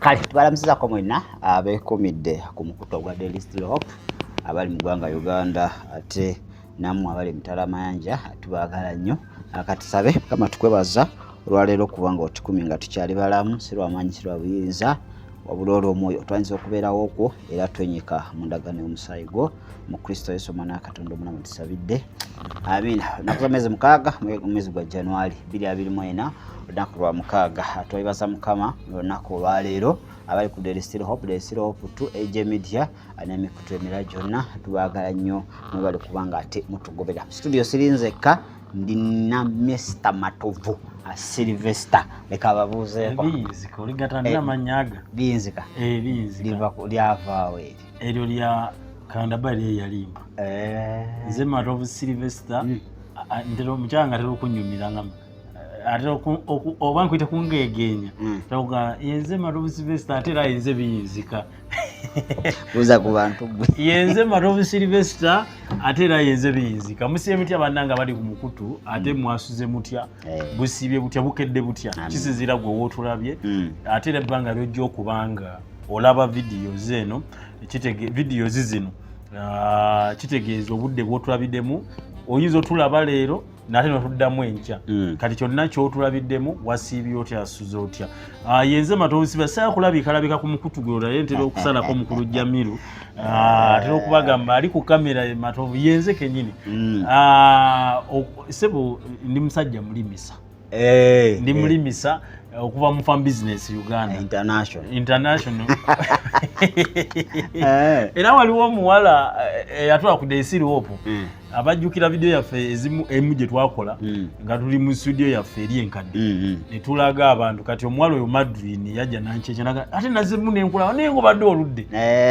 Kale tubalamusizako mwenna abeekumidde ku mukutu ogwa Daily Still Hope abali mu ggwanga Uganda, ate nammwe abali emitala mayanja, tubaagala nnyo. Katusabe. Mukama, tukwebaza olwaleero kubanga otukumye nga tukyali balamu, si lwamaanyi, si lwa buyinza, wabula olw'omwoyo twayinza okubeerawo okwo, era twenyika mu ndagaano y'omusaayi gwo mu Kristo Yesu, Omwana wa Katonda omulamu, tusabidde, amiina. Olunaku lw'amezi 6 mu mwezi gwa January 2024, olunaku lwa mukaaga. Twebaza Mukama olunaku olwaleero. Abali ku Daily Still Hope, Daily Still Hope 2, AJ Media n'emikutu emirala gyonna, tubaagala nnyo, mwebale kubanga ate mutugobera. Studio siri nzekka, ndina Mr Matovu Sylvester. Leka ababuuzeeko. Biyinzika oligatandira amannya aga. Biyinzika. Eh, biyinzika. Liva lyavaawo eri? Eryo lya Kandaba lye yalimba. Nze Matovu Sylvester. Ntera omukyala nga atera okunyumira nga atera oba nkwite kungeegeenya. Tera yenze Matovu Sylvester, ate era yenze biyinzika. Buuza ku bantu gwe. Yenze Matovu Sylvester, ate era yenze biyinzika. Musiibye mutya bannanga bali ku mukutu? Ate mwasuze mutya? Busiibye butya? Bukedde butya? Amen. Kisinziira gwe wootulabye, ate era ebbanga lyojja okubanga olaba videos eno, videos zino, kitegeeza obudde bwotulabiddemu. Oyinza otulaba leero nate notuddamu enkya. Kati kyonna kyotulabiddemu, wasiibye otya? Asuze otya? Yenze Matovu Siba. Saakulabika ku mukutu gwe, naye ntera okusalako mukulu Jamiru. Atera okubagamba ali ku kamera ye Matovu, yenze kenyini. Sebo, ndi musajja mulimisa. Ndi mulimisa okuva mu Farm Business Uganda International. International. Era waliwo omuwala eyatwala ku Daily Hope. Abajjukira vidiyo yaffe ezimu, emu gye twakola nga tuli mu studio yaffe eri enkadde, ne tulaga abantu. Kati omuwala oyo Madwin yajja nankyekyanaga, ate nazemu nenkulaba naye ngobadde oludde.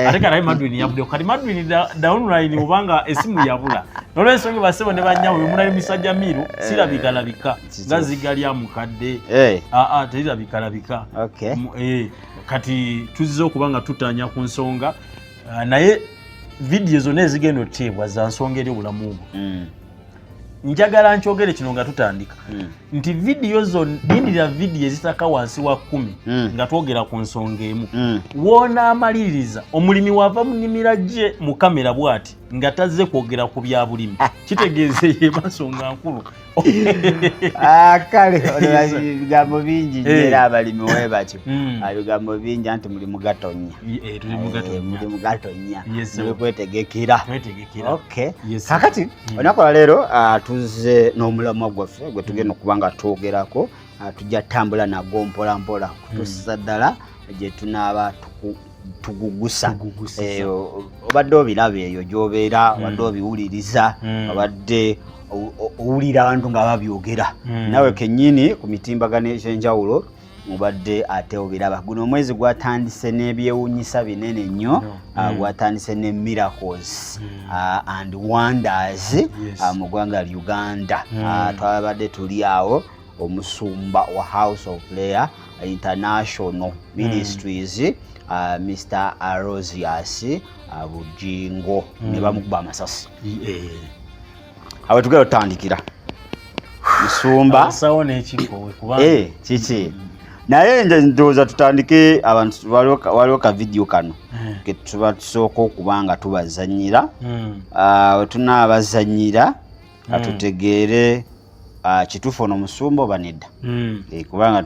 Ate kati ate Madwin yavuddeyo. Kati Madwin downline obanga esimu yabula. Nolwensonga, basebo ne bannyawo, bwe mulali musajja miru sirabikalabika nga ziga lya mukadde. Aa, terirabikalabika. Kati tuzze okuba nga tutanya ku nsonga, naye vidiyo zonna ezigenda otuteebwa za nsonga eri obulamu bwo. Njagala nkyogere kino nga tutandika nti vidiyo zonna, lindirira vidiyo ezitaka wansi wa 10 nga twogera ku nsonga emu. Woonaamaliririza omulimi wava mu nnimira gye mu kamera bw'ati nga tazze kwogera ku bya bulimi, kitegeeza yeba nsonga nkulu. Ah, kale olwo ebigambo bingi nnyo. Era abalimi we batyo. Ah, ebigambo bingi, anti muli mugatonya. Tuli mu gatonya. Muli mugatonya. Yes, sir. Muli kwetegekera. Twetegekera. Okay. Yes, sir. Kakati olunaku lwaleero, tuzze n'omulamwa gwaffe gwe tugenda okuba nga twogerako. Tujja tutambula nagwo mpola mpola kutuusiza ddala gye tunaaba tugugusa. Tugugusiza. Obadde obiraba eyo gy'obeera, obadde obiwuliriza, obadde owulira abantu nga babyogera. Nawe kennyini ku mitimbagano egy'enjawulo mubadde ate obiraba. Guno omwezi gwatandise n'ebyewunyisa binene nnyo. No. Gwatandise ne miracles and wonders mu ggwanga Uganda. Twabadde tuli awo, omusumba wa House of Prayer International Ministries, Mr Aloysius Bujingo, ne bamukuba amasasi. Awo tugenda otutandikira, musumba. Abasawo n'ekifo we kubanga Kiki, naye nze ndowooza tutandike abantu, waliwo ka vidiyo kano ke tuba tusooka okuba nga tubazanyira. We tunaabazanyira, tutegeere kituufu ono musumba oba nedda. Kubanga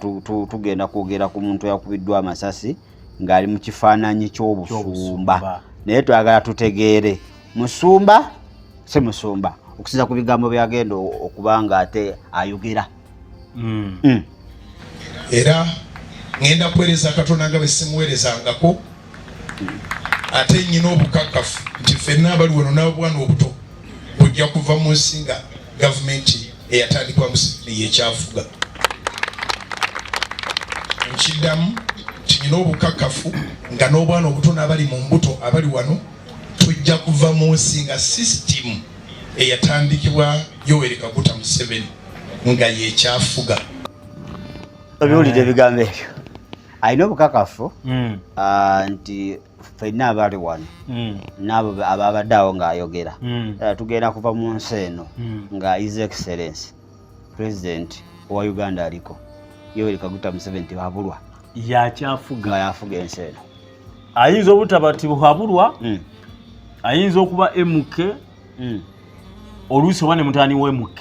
tugenda kwogera ku muntu eyakubiddwa amasasi ng'ali mu kifaananyi ky'obusumba. Ky'obusumba. Naye twagala tutegeere musumba si musumba, okusinza ku bigambo byagenda okuba nga ate ayogera. Era ŋŋenda kuweereza Katonda nga bwe simuweerezangako, ate nyina obukakafu nti ffenna abali wano n'obwana obuto bujja kuva mu nsi nga gavumenti eyatandikibwa Museveni yekyafuga. Nkiddamu nti nyina obukakafu nga n'obwana obuto n'abali mu mbuto abali wano tujja kuva mu nsi nga sisitimu eyatandikibwa Yoweri Kaguta Museveni nga yekyafuga. Obiwulira ebigambo ebyo? Alina obukakafu nti ffenna abali wano n'abo ababadde awo ng'ayogera, tugenda kuva mu nsi eno nga His Excellence President wa Uganda aliko, Yoweri Kaguta Museveni, tebabulwa. Yakyafuga. Nga yafuga ensi eno. Ayinza obutaba Tibuhaburwa, ayinza okuba MK, oluusi oba ne mutaani wa MK.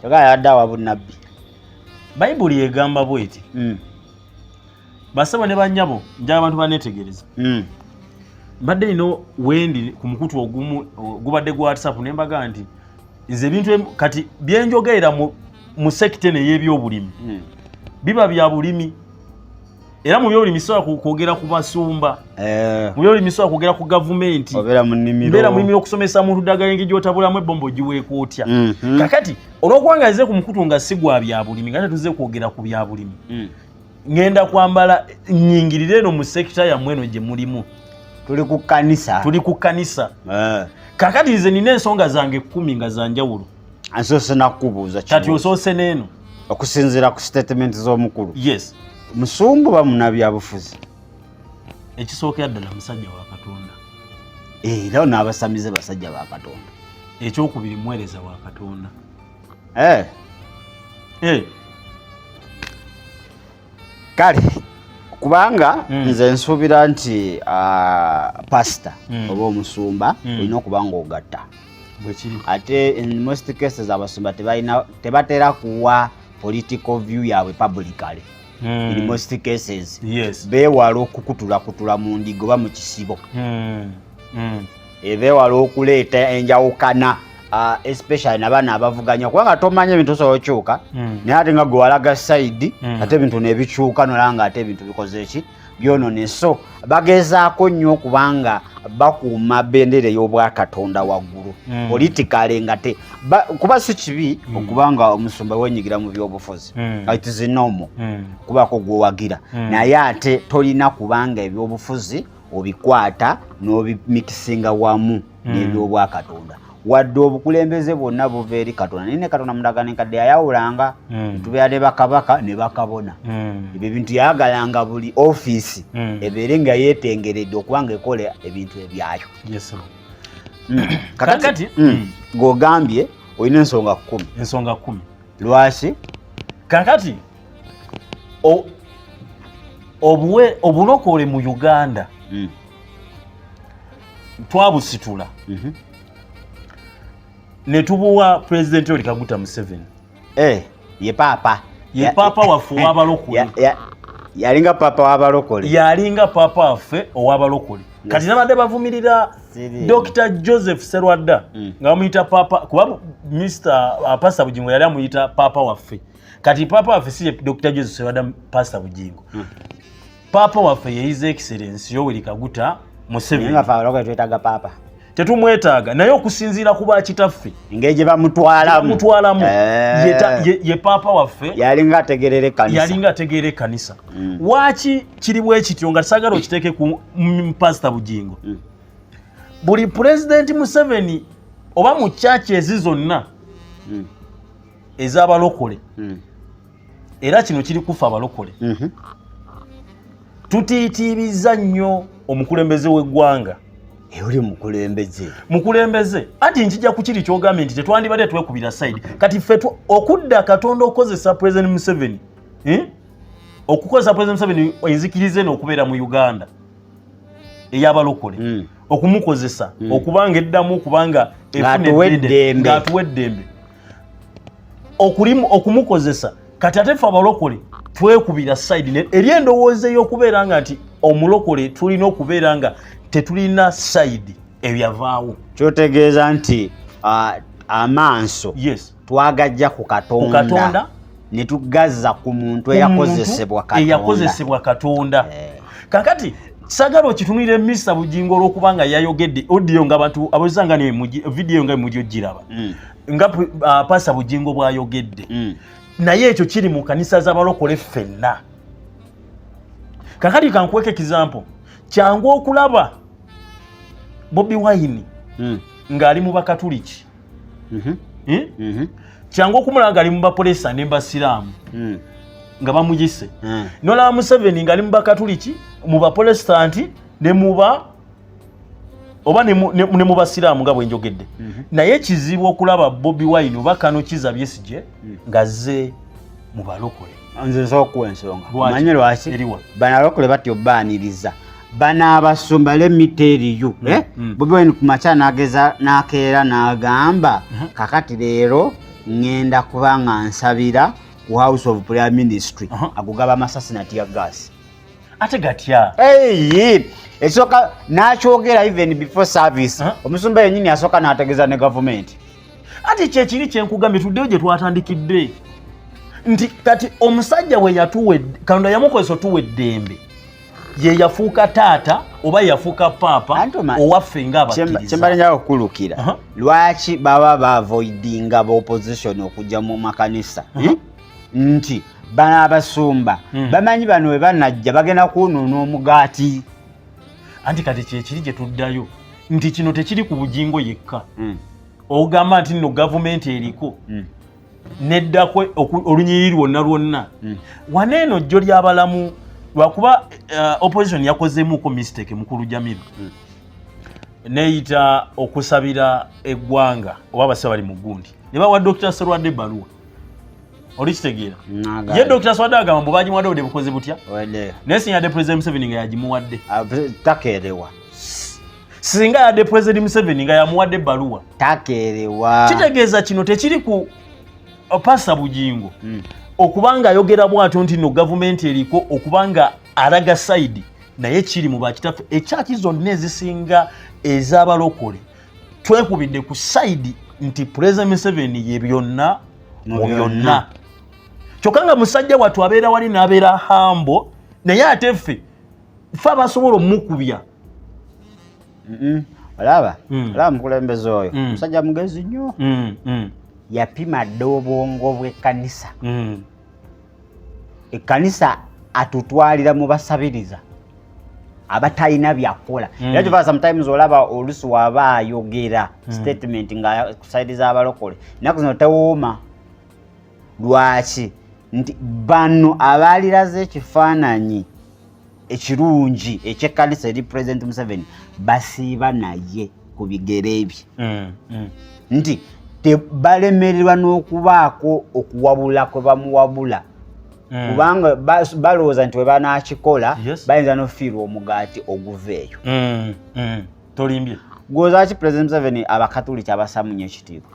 Kyokka yabadde awa bunnabbi. Bayibuli egamba bweti. Basebo ne bannyabo, njagala abantu baneetegereza. Mbadde nina wendi ku mukutu ogumu gubadde gwa WhatsApp, ne mbaga nti nze ebintu kati byenjogerera mu sector eno ey'ebyobulimi biba bya bulimi, era mu byobulimi sobola kwogera ku basumba, mu byobulimi sobola kwogera ku gavumenti. Obeera mu nnimiro. Mbeera mu nnimiro okusomesa muntu ddagala engeri gy'otabulamu ebbomba ogiweeka otya. Kakati olw'okuba nga nze ku mukutu nga si gwa byabulimi, nga tetuze kwogera ku byabulimi, ŋŋenda kwambala nnyingirire eno mu sector yammwe eno gye mulimu. Tuli ku kkanisa. Tuli ku kkanisa. Kakati nze nina ensonga zange 10 nga za njawulo. Nsoose nakubuuza Kati kibuuzo. Osoose n'eno. Okusinziira ku statement z'omukulu. Yes. Musumba oba munnabyabufuzi? Ekisookera ddala, musajja wa Katonda. Era n'abasamize basajja ba Katonda. Ekyokubiri, muweereza wa Katonda. Kale kubanga nze nsuubira nti pasita oba omusumba olina okuba ng'ogatta. Bwekiri. Ate in most cases abasumba tebalina, tebatera kuwa political view yaabwe publicly. In most cases beewala okukutulakutula mu ndiga oba mu kisibo. Beewala okuleeta enjawukana, especially nabaana abavuganya, kubanga tomanya ebintu osobola okyuka, naye ate nga gwe walaga side, ate ebintu nebikyuka, nolaba nga ate ebintu bikoze eki, byonone. So bagezaako nnyo okubanga bakuuma bendera ey'obwakatonda waggulu politically, nga te kuba si kibi okubanga omusumba wenyigira mu byobufuzi. It is normal kubaako gwewagira, naye ate tolina kubanga ebyobufuzi obikwata n'obimikisinga wamu n'ebyobwakatonda, wadde obukulembeze bwonna buva eri Katonda. Naye ne Katonda mundagaano enkadde yayawulanga, tubeera ne bakabaka ne bakabona. Ebyo ebintu yayagalanga buli ofiisi ebeere nga yeetengeredde okuba nga ekola ebintu ebyayo. Yes, sir. Kakati Kakati, ng'ogambye olina ensonga 10. Ensonga 10. Lwaki? Kakati obulokole mu Uganda twabusitula ne tubuwa Pulezidenti Yoweri Kaguta Museveni. Eh, ye paapa. Ye paapa waffe ow'abalokole. Yalinga paapa w'abalokole. Yalinga paapa waffe ow'abalokole. Kati nabadde bavumirira Siri. Dr Joseph Serwadda nga bamuyita paapa, kuba Mr Pastor Bugingo yali amuyita paapa waffe. Kati paapa waffe si ye Dr Joseph Serwadda, Pastor Bugingo. Paapa waffe ye His Excellence Yoweri Kaguta Naye Museveni. Nga ffe abalokole twetaaga paapa? Tetumwetaaga, naye okusinziira ku bakitaffe engeri gye bamutwalamu. Bamutwalamu, ye paapa waffe. Yalinga ategerera ekkanisa. Yalinga ategeera ekkanisa. Waaki kiri bwe kityo nga sagala okiteeke ku Pasita Bugingo? Buli Pulezidenti Museveni oba mu church ezi zonna ez'abalokole, era kino kiri kufa abalokole, tutiitiibizza nnyo omukulembeze w'eggwanga. Oli mukulembeze. Mukulembeze, anti nkijja ku kiri kyogambye nti tetwandibadde twekubira side. Kati ffe okudda Katonda okukozesa President Museveni, eh? Okukozesa President Museveni enzikiriza eno okubeera mu Uganda ey'abalokole, okumukozesa okubanga eddamu, okubanga efuna Ng'atuwa eddembe, eddembe. Ng'atuwa eddembe okumukozesa. Kati ate ffe abalokole twekubira side eri endowooza ey'okubeera nga nti omulokole tulina okubeera nga tetulina side, ebyavaawo. Kyotegeeza nti amaaso twagajja ku Ku Katonda, Katonda, ne tugazza ku muntu ku eyakozesebwa muntu Katonda. Eyakozesebwa Katonda. Kakati sagala okitunulire Mr Bugingo olw'okuba nga yayogedde audio nga abantu abozanga ne video nga mujjo giraba, nga Pastor Bugingo bw'ayogedde, naye ekyo kiri mu kanisa z'abalokole ffenna. Kakati kankuweko example. Kyangu okulaba Bobi Wine ng'ali mu Bakatuliki, Eh? Kyangu okumulaba ng'ali mu Bapolisa ne Basiraamu nga bamuyise. Nolaba Museveni ng'ali mu Bakatuliki, mu Baprotestanti ne muba oba ne mu Basiraamu nga bwenjogedde. Naye kizibu okulaba Bobi Wine oba Kano Kiza Besigye ng'azze mu balokole. Nze nsobola okuwa ensonga. Lwaki? Omanyi lwaki? Eriwa? Bano abalokole batya obbaaniriza. Bano abasumba, let me tell you, eh? Bobi Wine ku makya n'ageza n'akeera n'agamba, kakati leero ŋŋenda kuba nga nsabira ku House of Prayer Ministry. Ago gaba amasasi na tear gas. Ate gatya? Eyi, ekisooka n'akyogera even before service. Omusumba yennyini asooka n'ategeeza ne gavumenti. Ate kyekiri kyenkugambye, tuddeyo gye twatandikidde nti kati omusajja bwe yatuwa, Katonda yamukozesa otuwa eddembe, ye yafuuka taata oba yafuuka paapa Anti owaffe ng'abakkiriza. Kyembala njagala okukulukira, lwaki baba baavoidinga ba opposition okujja mu makanisa? Eh? Nti bano abasumba bamanyi bano bwe banajja bagenda kwonoona omugaati. Anti kati kyekiri gye tuddayo nti kino tekiri ku Bugingo yekka. Ogamba nti nno gavumenti eriko neddako olunyiriri lwonna lwonna. Waneeno jjo lyabalamu lwakuba opposition yakozeemuko mistake, mukulu Jamiru, neyita okusabira eggwanga oba abasiba bali mu gundi ne bawa Dr Serwadde ebbaluwa. Olikitegeera? Nagaye. Ye Dr Serwadde agamba mbu bagimuwadde obudde bukoze butya? Wedde. Naye sinyadde President Museveni nga yagimuwadde. Ah, takeerewa. Singa yadde President Museveni nga yamuwadde ebbaluwa, Takeerewa. Kitegeeza kino tekiri ku Pasa Bugingo okubanga ayogera bw'atyo nti no gavumenti eriko, okubanga alaga side, naye kiri mu bakitaffe. Ekyaki zonna ezisinga ez'abalokole twekubidde ku side nti President Museveni ye byonna Mu mu byonna. byonna, kyokka nga musajja wattu abeera wali n'abeera hambo, naye ate ffe abasobola omukubya. Olaba, olaba mukulembeze oyo, musajja mugezi nnyo. Yapima dda obwongo bw'ekkanisa. Ekkanisa atutwalira mu basabiriza abatalina byakukola. Era kyova sometimes olaba olusi waba ayogera statement nga kusayiriza abalokole ennaku zino tewooma. Lwaki? Nti bano abaaliraze ekifaananyi ekirungi ekyekkanisa eri President Museveni basiiba naye ku bigere bye, nti tebalemererwa n'okubaako okuwabula kwe bamuwabula, kubanga balowooza nti bwe banakikola bayinza n'okufiirwa omugaati oguva eyo. Tolimbye. Gwozaaki President Museveni abakatuliki abassamu nnyo ekitiibwa?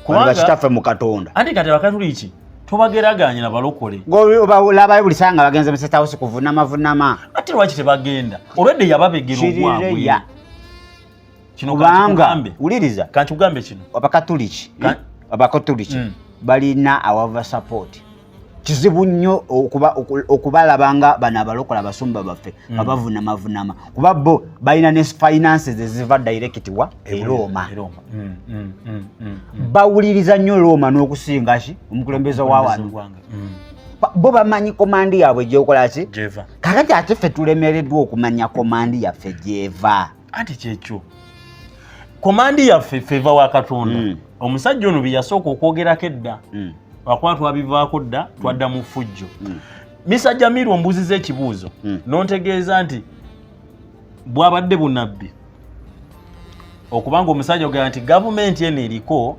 Kubanga- Bakitaffe mu Katonda. Anti kati abakatuliki tobageraganya na balokole. Olabayo buli sanga bagenze mu State House kuvunama vunama. Ate lwaki tebagenda? Olwedde yababegera ogwabwe. Kirireya. Kino Kubanga kankikugambe. wuliriza. Kankikugambe kino. Abakatuliki, abakatuliki balina awava support. Kizibu nnyo okubalaba nga bano abalokola abasumba baffe nga bavunamavunama, kuba bo balina ne finances eziva direct wa e Roma. E Roma. Bawuliriza nnyo Roma n'okusinga ki omukulembeze wa wano. Eggwanga. Bo bamanyi command yaabwe gyokola ki. Gyeva. Kakati ate ffe tulemereddwa okumanya command yaffe gyeva. Anti kyekyo, command yaffe feva wa Katonda. Omusajja ono bye yasooka okwogerako edda, lwakuba twabivaako dda, twadda mu ffujjo. Misa Jamiru, ombuuziza ekibuuzo nontegeeza nti bwabadde bunabbi okubanga omusajja ogamba nti gavumenti eno eriko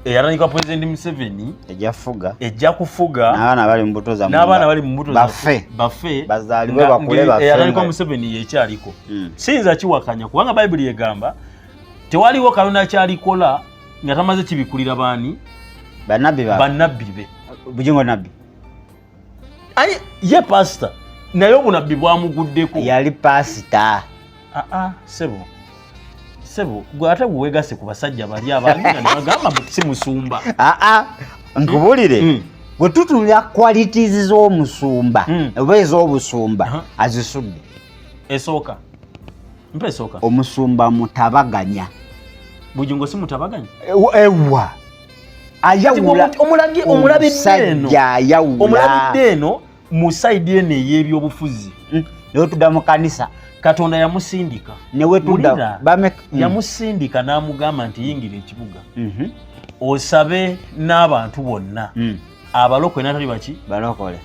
eyatandikwa President Museveni ejja kufuga. Ejja kufuga. N'abaana bali mu buto zammwe. N'abaana bali mu mbuto bafe. Bafe. Bazaalibwe bakule bafe eyatandikwa Museveni yekyaliko. Siyinza kiwakanya, kubanga Bayibuli egamba tewaliwo Katonda kyalikola nga tamaze kibikulira baani? Bannabbi ba Bannabbi be. Bujingo nabbi? Aye, ye pasita, naye obunabbi bwamuguddeko. Yali pasita. Aa, sebo, sebo, gwe ate gwe ku basajja bali abandi nga nebagamba mbu si musumba. Aa, nkubulire. Bwe tutunulira qualities z'omusumba oba ez'obusumba, azisudde. Esooka, mpa esooka. Omusumba mutabaganya. Bujingo si mutabaganya? Ewa ayawula. Omulabidde eno. Omusajja ayawula. Omulabidde eno mu side eno ey'ebyobufuzi. Naye tudda mu kanisa. Katonda yamusindika. Newetudda Wulira, yamusindika n'amugamba nti yingira ekibuga osabe n'abantu bonna, abalokole n'atali baki. Balokole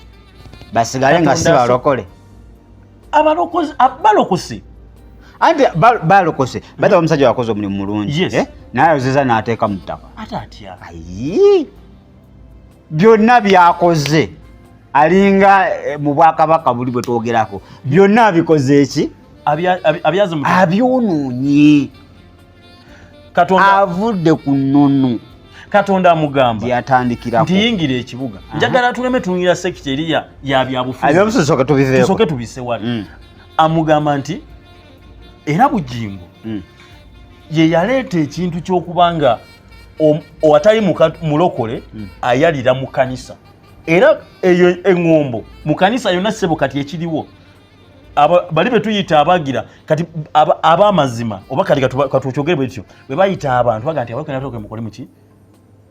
basigale nga si Katonda balokole. Balokose. Anti balokose bata omusajja wakoze omulimu mulungi. Yes. Eh? Naye ayozeza n'ateeka mu ttaka. Ate atya? Ayi. Byonna byakoze alinga mu bwakabaka buli bwe twogerako, byonna abikoze eki? Abyonoonye. Avudde ku nnono Katonda amugamba yatandikirako nti yingira ekibuga. Njagala tuleme tungira sekita eri ya byabufuzi, tusooke tubisse wali. Amugamba nti era Bujingo ye yaleeta ekintu ky'okuba nga owatali mulokole ayalira mu kanisa, era eyo eŋŋombo mu kanisa yonna ssebo kati ekiriwo bali be tuyita abagira kati ab'amazima oba kati katukyogere bwe tutyo bwe bayita abantu baga nti abalokole n'abalokole mukole muki.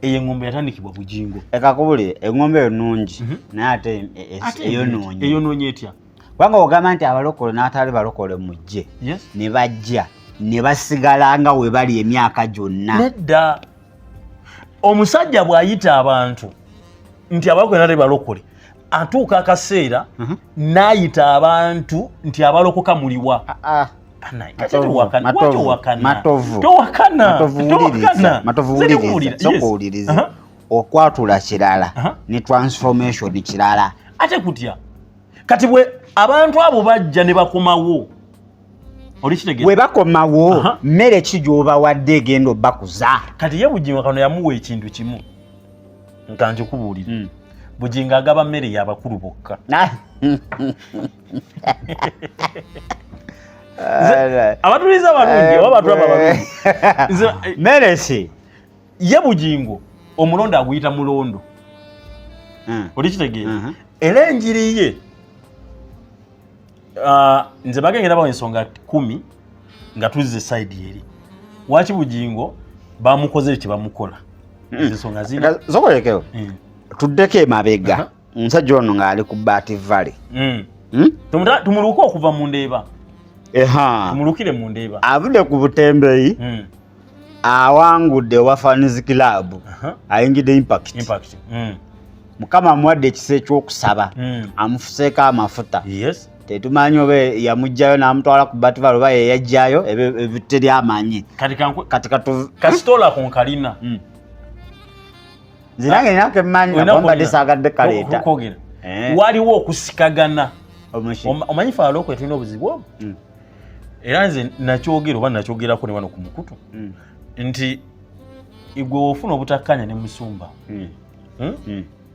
Eyo eŋŋombo yatandikibwa Bujingo. Ekakubuli eŋŋombo eyo nnungi, naye ate eyonoonye. Eyonoonye etya? Kubanga ogamba nti abalokole n'atali balokole mujje, ne bajja ne basigala nga we bali emyaka gyonna. Nedda, omusajja bw'ayita abantu nti abalokole n'atali balokole, atuuka akaseera n'ayita abantu nti abalokoka muliwa. Matovu, okwatula kirala ne transformation kirala. Ate kutya kati bwe abantu abo bajja ne bakomawo, bwe bakomawo mmere ki gy'obawadde egenda obbakuza? Kati ye Bujingo kano yamuwa ekintu kimu nka nkikubuulire. Bujingo agaba mmere y'abakulu bokka. Abatuliza abalungi oba batulaba abalungi. Mmere ki? Ye Bujingo omulondo aguyita mulondo, olikitegeera? Era enjiri ye nze bagengera bawa ensonga 10 nga tuzze side eri waki Bujingo bamukoze kye bamukola. Ensonga zina zokolekewo. Tuddeko emabega, omusajja ono ng'ali ku Bat Valley. Tumuluke okuva mu Ndeeba. Tumulukire mu Ndeeba. Avudde ku butembeyi, awangudde owa Fans Club, ayingidde Impact. Mukama amuwadde ekisa ekyokusaba, amufuseeko amafuta. Tetumanyi oba yamugjayo n'amutwala ku Bat Valley oba yeyajjayo, ebyo teri amanyi. Kati kasitola ku nkalina. Nze nange nina kemmanyi, mbadde saagadde kaleeta. Waliwo okusikagana. Omanyi fe alokwe tulina obuzibu obwo, era nze nakyogera oba nakyogerako ne wano ku mukutu nti igwe ofuna obutakkanya ne musumba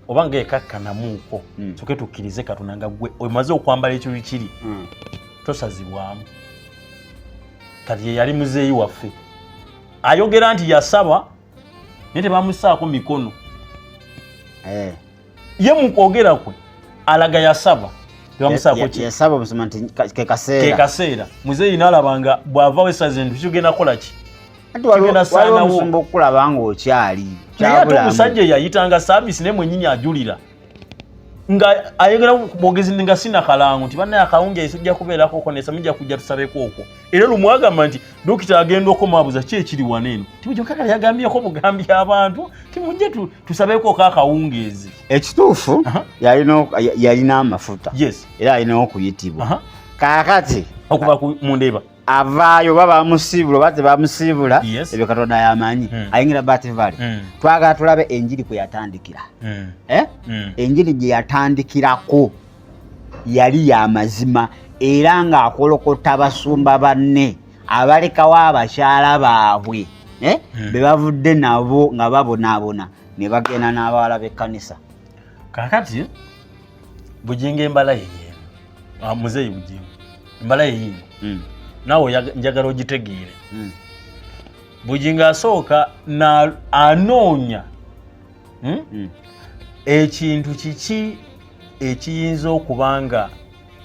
oba nga ekakkanamuuko, soke tukkirize Katonda nga gwe omaze okwambala ekiru kiri tosazibwamu. Kati ye yali muzeeyi waffe ayogera nti yasaba naye tebamusaako mikono. Ye mu kwogera kwe alaga yasaba tebamusaako ki? Yasaba omusoma nti ke kaseera. Ke kaseera. Muzeeyi n'alaba nga bw'ava wesaze nti kigenda kukola ki? Waliwo omusumba okukulaba ng'okyali. Naye ate omusajja eyayitanga service naye mwennyini ajulira nga ayogera bwogezi nga sina kalango nti bannaye akawungi esijja kubeerako okwo nesa mujja kujja tusabeko okwo. Era lumu agamba nti dokita agenda okomaabuza ki ekiri wano eno tibujokaga yagambyeko bugambi abantu timujje tusabeko oko akawungeezi. Ekituufu yalina amafuta era alina okuyitibwa kaakati okuva mu Ndeeba. Avaayo oba bamusiibula oba tebamusiibula, ebyo Katonda yamanyi. Ayingira Bat Valley. Twagala tulabe enjiri kwe yatandikira. Enjiri gye yatandikirako yali yamazima era ng'akolokota basumba banne abalekawo abakyala baabwe be bavudde nabo nga babonaabona ne bagenda n'abawala b'ekkanisa. Kakati Bujingo embala ye yeeno, muzeeyi Bujingo embala ye yiino, naawe njagala ogitegeere. Bujingo asooka anoonya ekintu kiki ekiyinza okuba nga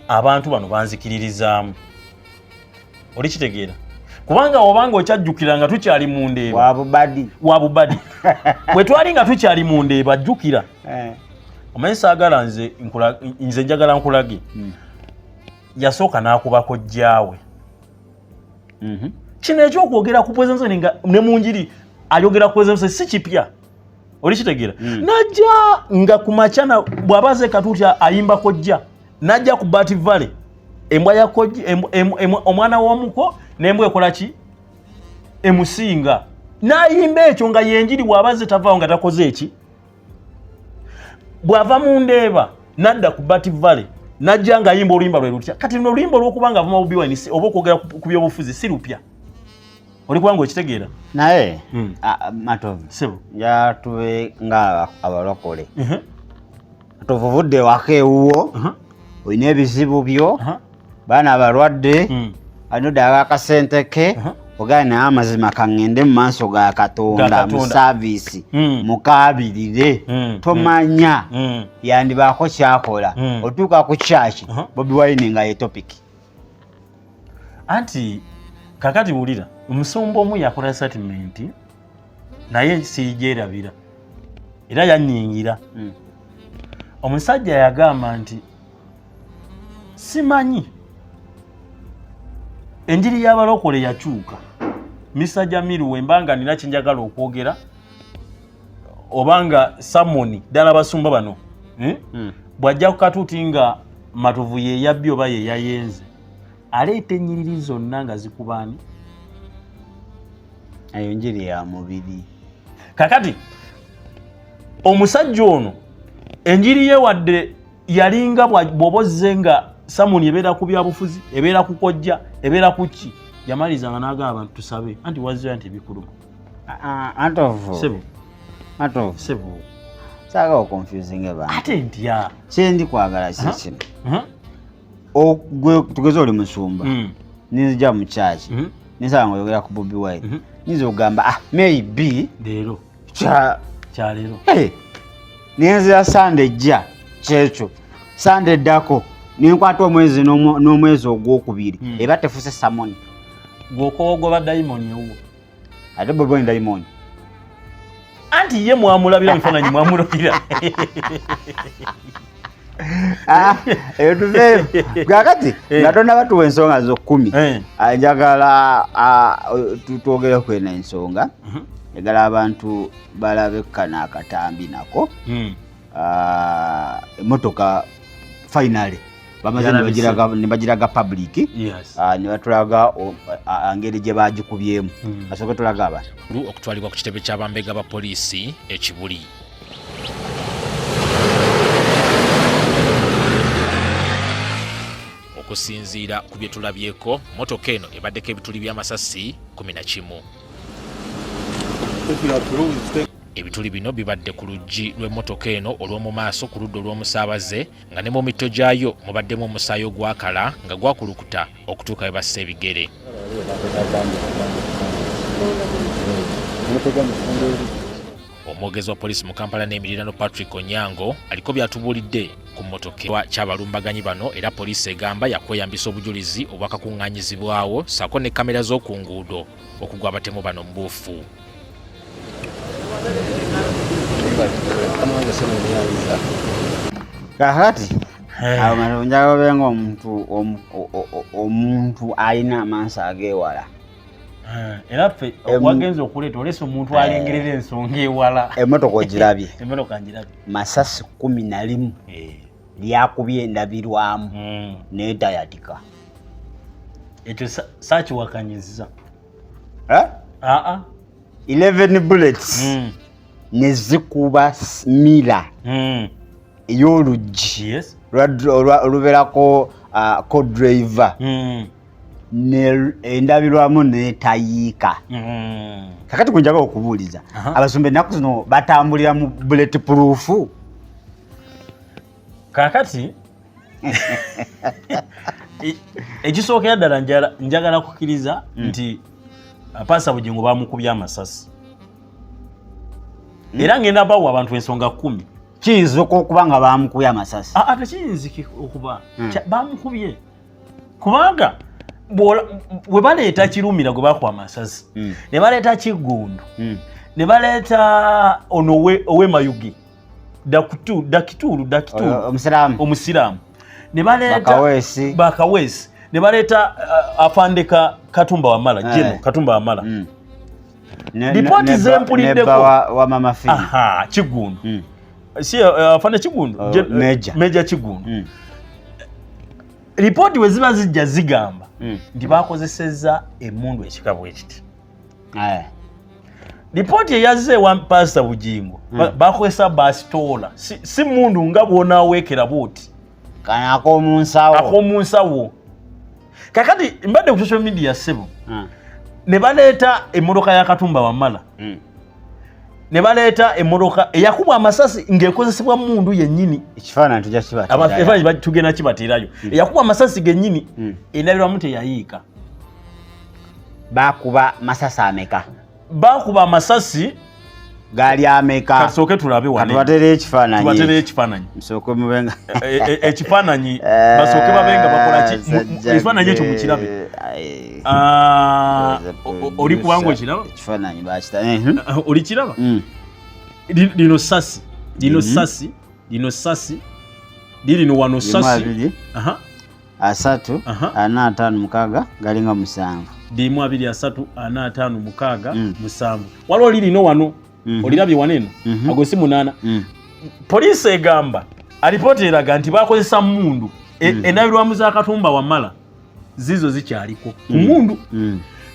abantu bano banzikiririzaamu, olikitegeera? Kubanga obanga okyajjukira nga tukyali mu Ndeeba wabubadi wabubadi bwe twali nga tukyali mu Ndeeba, jjukira omanyi saagala nze nze njagala nkulage. Yasooka n'akubako jjaawe. Kino ekyokwogera ku President Museveni nga ne mu njiri ayogera ku President Museveni si kipya, olikitegeera? Najja nga ku makya bw'aba aze Katuuti ayimba kojja, najja ku Bat Valley embwa ya kojja, omwana w'omuko n'embwa ekola ki emusinga, n'ayimba ekyo nga yenjiri bw'aba aze tavaawo nga takoze eki. Bw'ava mu Ndeeba n'adda ku Bat Valley najja ng'ayimba oluyimba lwe lutya. Kati luno oluyimba olw'okuba nga avuma Bobi Wine oba okwogera ku byobufuzi si lupya, oli kubanga okitegeera. Naye Matovu, sebo, njagala tube nga abalokole. Matovu, ovudde ewaka ewuwo, olina ebizibu byo, baana abalwadde, alina oddala akasente ke, ogala naye amazima kaŋŋende mu maaso ga Katonda mu service mukaabirire, tomanya yandibaako kyakola. Otuuka ku kyaki, Bobi Wine nga ye topic. Anti kakati wulira, omusumba omu yakola statement naye sigyerabira era yanyingira. Omusajja yagamba nti simanyi enjiri y'abalokole yakyuka. Mr Jamiru, wembanga nina kyenjagala okwogera obanga samoni ddala basumba bano, Bw'ajja ku katuuti nga Matovu yeyabbye oba yeyayenze, aleeta ennyiriri zonna nga zikubaani. Eyo njiri ya mubiri. Kakati omusajja ono enjiri ye wadde yalinga bw'oba ozze nga samoni ebeera ku byabufuzi, ebeera ku kojja, ebeera ku ki, yamaliriza nga n'agamba abantu tusabe, anti wazzeyo nti ebikuluma. Matovu. Sebo. Matovu. Sebo. Saagala oconfusinge bantu. Ate ntya? Kyendi kwagala si kino. Gwe tugeze oli musumba, ninzija mu kyaki, ninsaba nga oyogera ku Bobi Wine, nyinza okugamba maybe leero kyaleero. Nenzira Sande ejja kyekyo, Sande eddako nenkwata omwezi n'omwezi ogwokubiri, eba tefuse samoni. Gwokowogoba dayimoni ewuwo. Ate Bobi Wine dayimoni? Anti ye mwamulabira bifaananyi, mwamulabira. Eyo tuveeyo. Kakati nga tonnaba tuwa ensonga zo 10, njagala twogere ku eno ensonga. Njagala abantu balabe kano akatambi nako. Emotoka finally bamaze ne bagiraga public, ne batulaga engeri gye bagikubyemu. Asooke tulaga abantu. Okutwalibwa ku kitebe ky'abambega ba poliisi e Kibuli. Okusinziira ku bye tulabyeko, mmotoka eno ebaddeko ebituli by'amasasi 11. Ebituli bino bibadde ku luggi lw'emmotoka eno olw'omu maaso ku ludda olw'omusaabaze, nga ne mu mitto gyayo mubaddemu omusaayi ogwakala nga gwakulukuta okutuuka we bassa ebigere. Omwogezi wa poliisi mu Kampala n'emirirano Patrick Onyango aliko by'atubuulidde ku mmotoka ky'abalumbaganyi bano, era poliisi egamba yakweyambisa obujulizi obwakakuŋŋaanyizibwawo ssaako ne kamera z'oku nguudo okugwa abatemu bano mu buufu. Kakati awo Matovu, njagala obe nga omuntu alina amaaso ag'ewala. Era ffe wagenza okuleeta olese omuntu alengerera ensonga ewala. Emmotoka ogirabye? Emmotoka ngirabye. Masasi 11 lyakubye endabirwamu n'etayatika. Ekyo saakiwakanyiza. Aa, 11 bullets ne zikuba mirror ey'oluggi olubeerako co-driver, endabirwamu n'etayiika. Kakati gwe njagala okubuuliza, abasumba ennaku zino batambulira mu bullet proof? Kakati ekisookera ddala njagala kukkiriza nti Paasa Bugingo bamukubye amasasi, era ngenda bawa abantu ensonga 10. Kiyinza okuba nga bamukubye amasasi? Tekiyinziki okuba bamukubye, kubanga we baleeta Kirumira gwe bakuba amasasi, ne baleeta Kiggundu, ne baleeta ono owe Mayuge, Dakitulu, Dakitulu. Omusiraamu. Omusiraamu, ne baleeta Bakaweesi, ne baleeta afande Katumba Wamala, General Katumba Wamala. Lipooti zempuliddeko wa Mama Fina Kigundu, si afande Kigundu, Major Kigundu. Lipooti we ziba zijja zigamba nti bakozesezza emmundu ekika bwe kiti. Lipooti eyazze ewa Pasita Bugingo bakozesa basitoola, si mundu nga bw'onaaweekera bw'oti. Kano ak'omunsawo. Ak'omunsawo. Kakati mbadde ku social media ssebo, ne baleeta emmotoka ya Katumba Wamala, ne baleeta emmotoka eyakubwa amasasi ng'ekozesebwa mundu yennyini. Ekifaananyi tujja kibateerayo. Tugenda kibateerayo. Eyakubwa amasasi gennyini, endabirwamu teyayiika. Bakuba masasi ameka? Bakuba amasasi gaali ameka? Kasooke tulabe wano. Tubateereyo ekifaananyi. Tubateereyo ekifaananyi. Musooke mubenga ekifaananyi, basooke babe nga bakola ki? Ekifaananyi ekyo mukirabe. Oli kubanga okiraba? Ekifaananyi bakita. Oli kiraba? Lino sasi, lino sasi, lino sasi, lirino wano sasi. 3, 4, 5, 6, galinga 7. 1, 2, 3, 4, 5, 6, 7. Waliwo lirino wano. Olirabye wano eno? Ago si 8. Poliisi egamba, alipoota eraga nti bakozesa mundu. Endabirwamu za Katumba Wamala zizo zikyaliko ku mundu.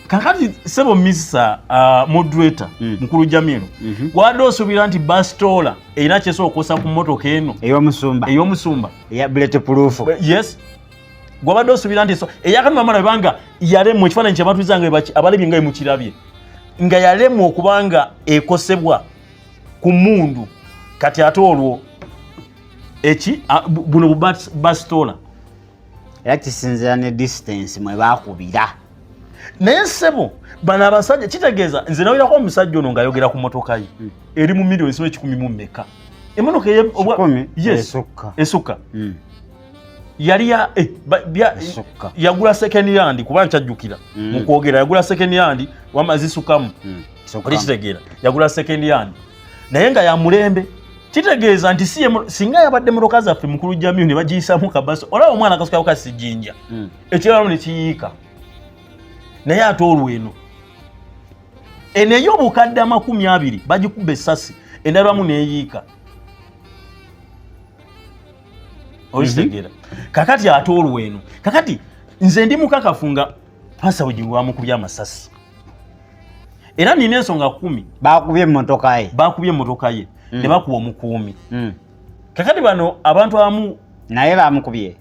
Kakati sebo Mr moderator, mukulu Jamiru, wadde osuubira nti basitoola erina kyesobola okukosa ku mmotoka eno ey'omusumba? Ey'omusumba. Eya bullet proof. Yes, gwabadde osuubira nti eyakatumba Wamala banga yalemwa, ekifaananyi kyebatuliza nga abalabye nga mukirabye nga yalemwa okubanga ekosebwa ku mundu. Kati ate olwo eki buno basitoola era kisinzira ne distance mwe bakubira. Naye ssebo, bano abasajja kitegeeza nze nawulirako omusajja ono ng'ayogera ku motoka ye eri mu miliyoni simu ekikumi mu mmeka, emotoka esukka. Esukka. Yali ya yagula second hand, kuba nkyajjukira mu kwogera yagula second hand, wama zisukamu. Oli kitegeera, yagula second hand naye nga ya mulembe. Kitegeeza nti singa yabadde motoka zaffe, mukulu Jamiu, ne bagiyisamu kabaso, olaba omwana akasukako kasijinja, ekiralamu ne kiyiika. Naye ate olwo eno eno ey'obukadde 20 bagikuba essasi, endalwamu neeyiika. Okitegeera? Kakati ate olwo eno, kakati nze ndi mukakafu nga Pasa Bugingo bamukubye amasasi, era nina ensonga 10. Bakubye emmotoka ye. Bakubye emmotoka ye, ne bakuba omukuumi. Kakati bano abantu abamu Naye bamukubye.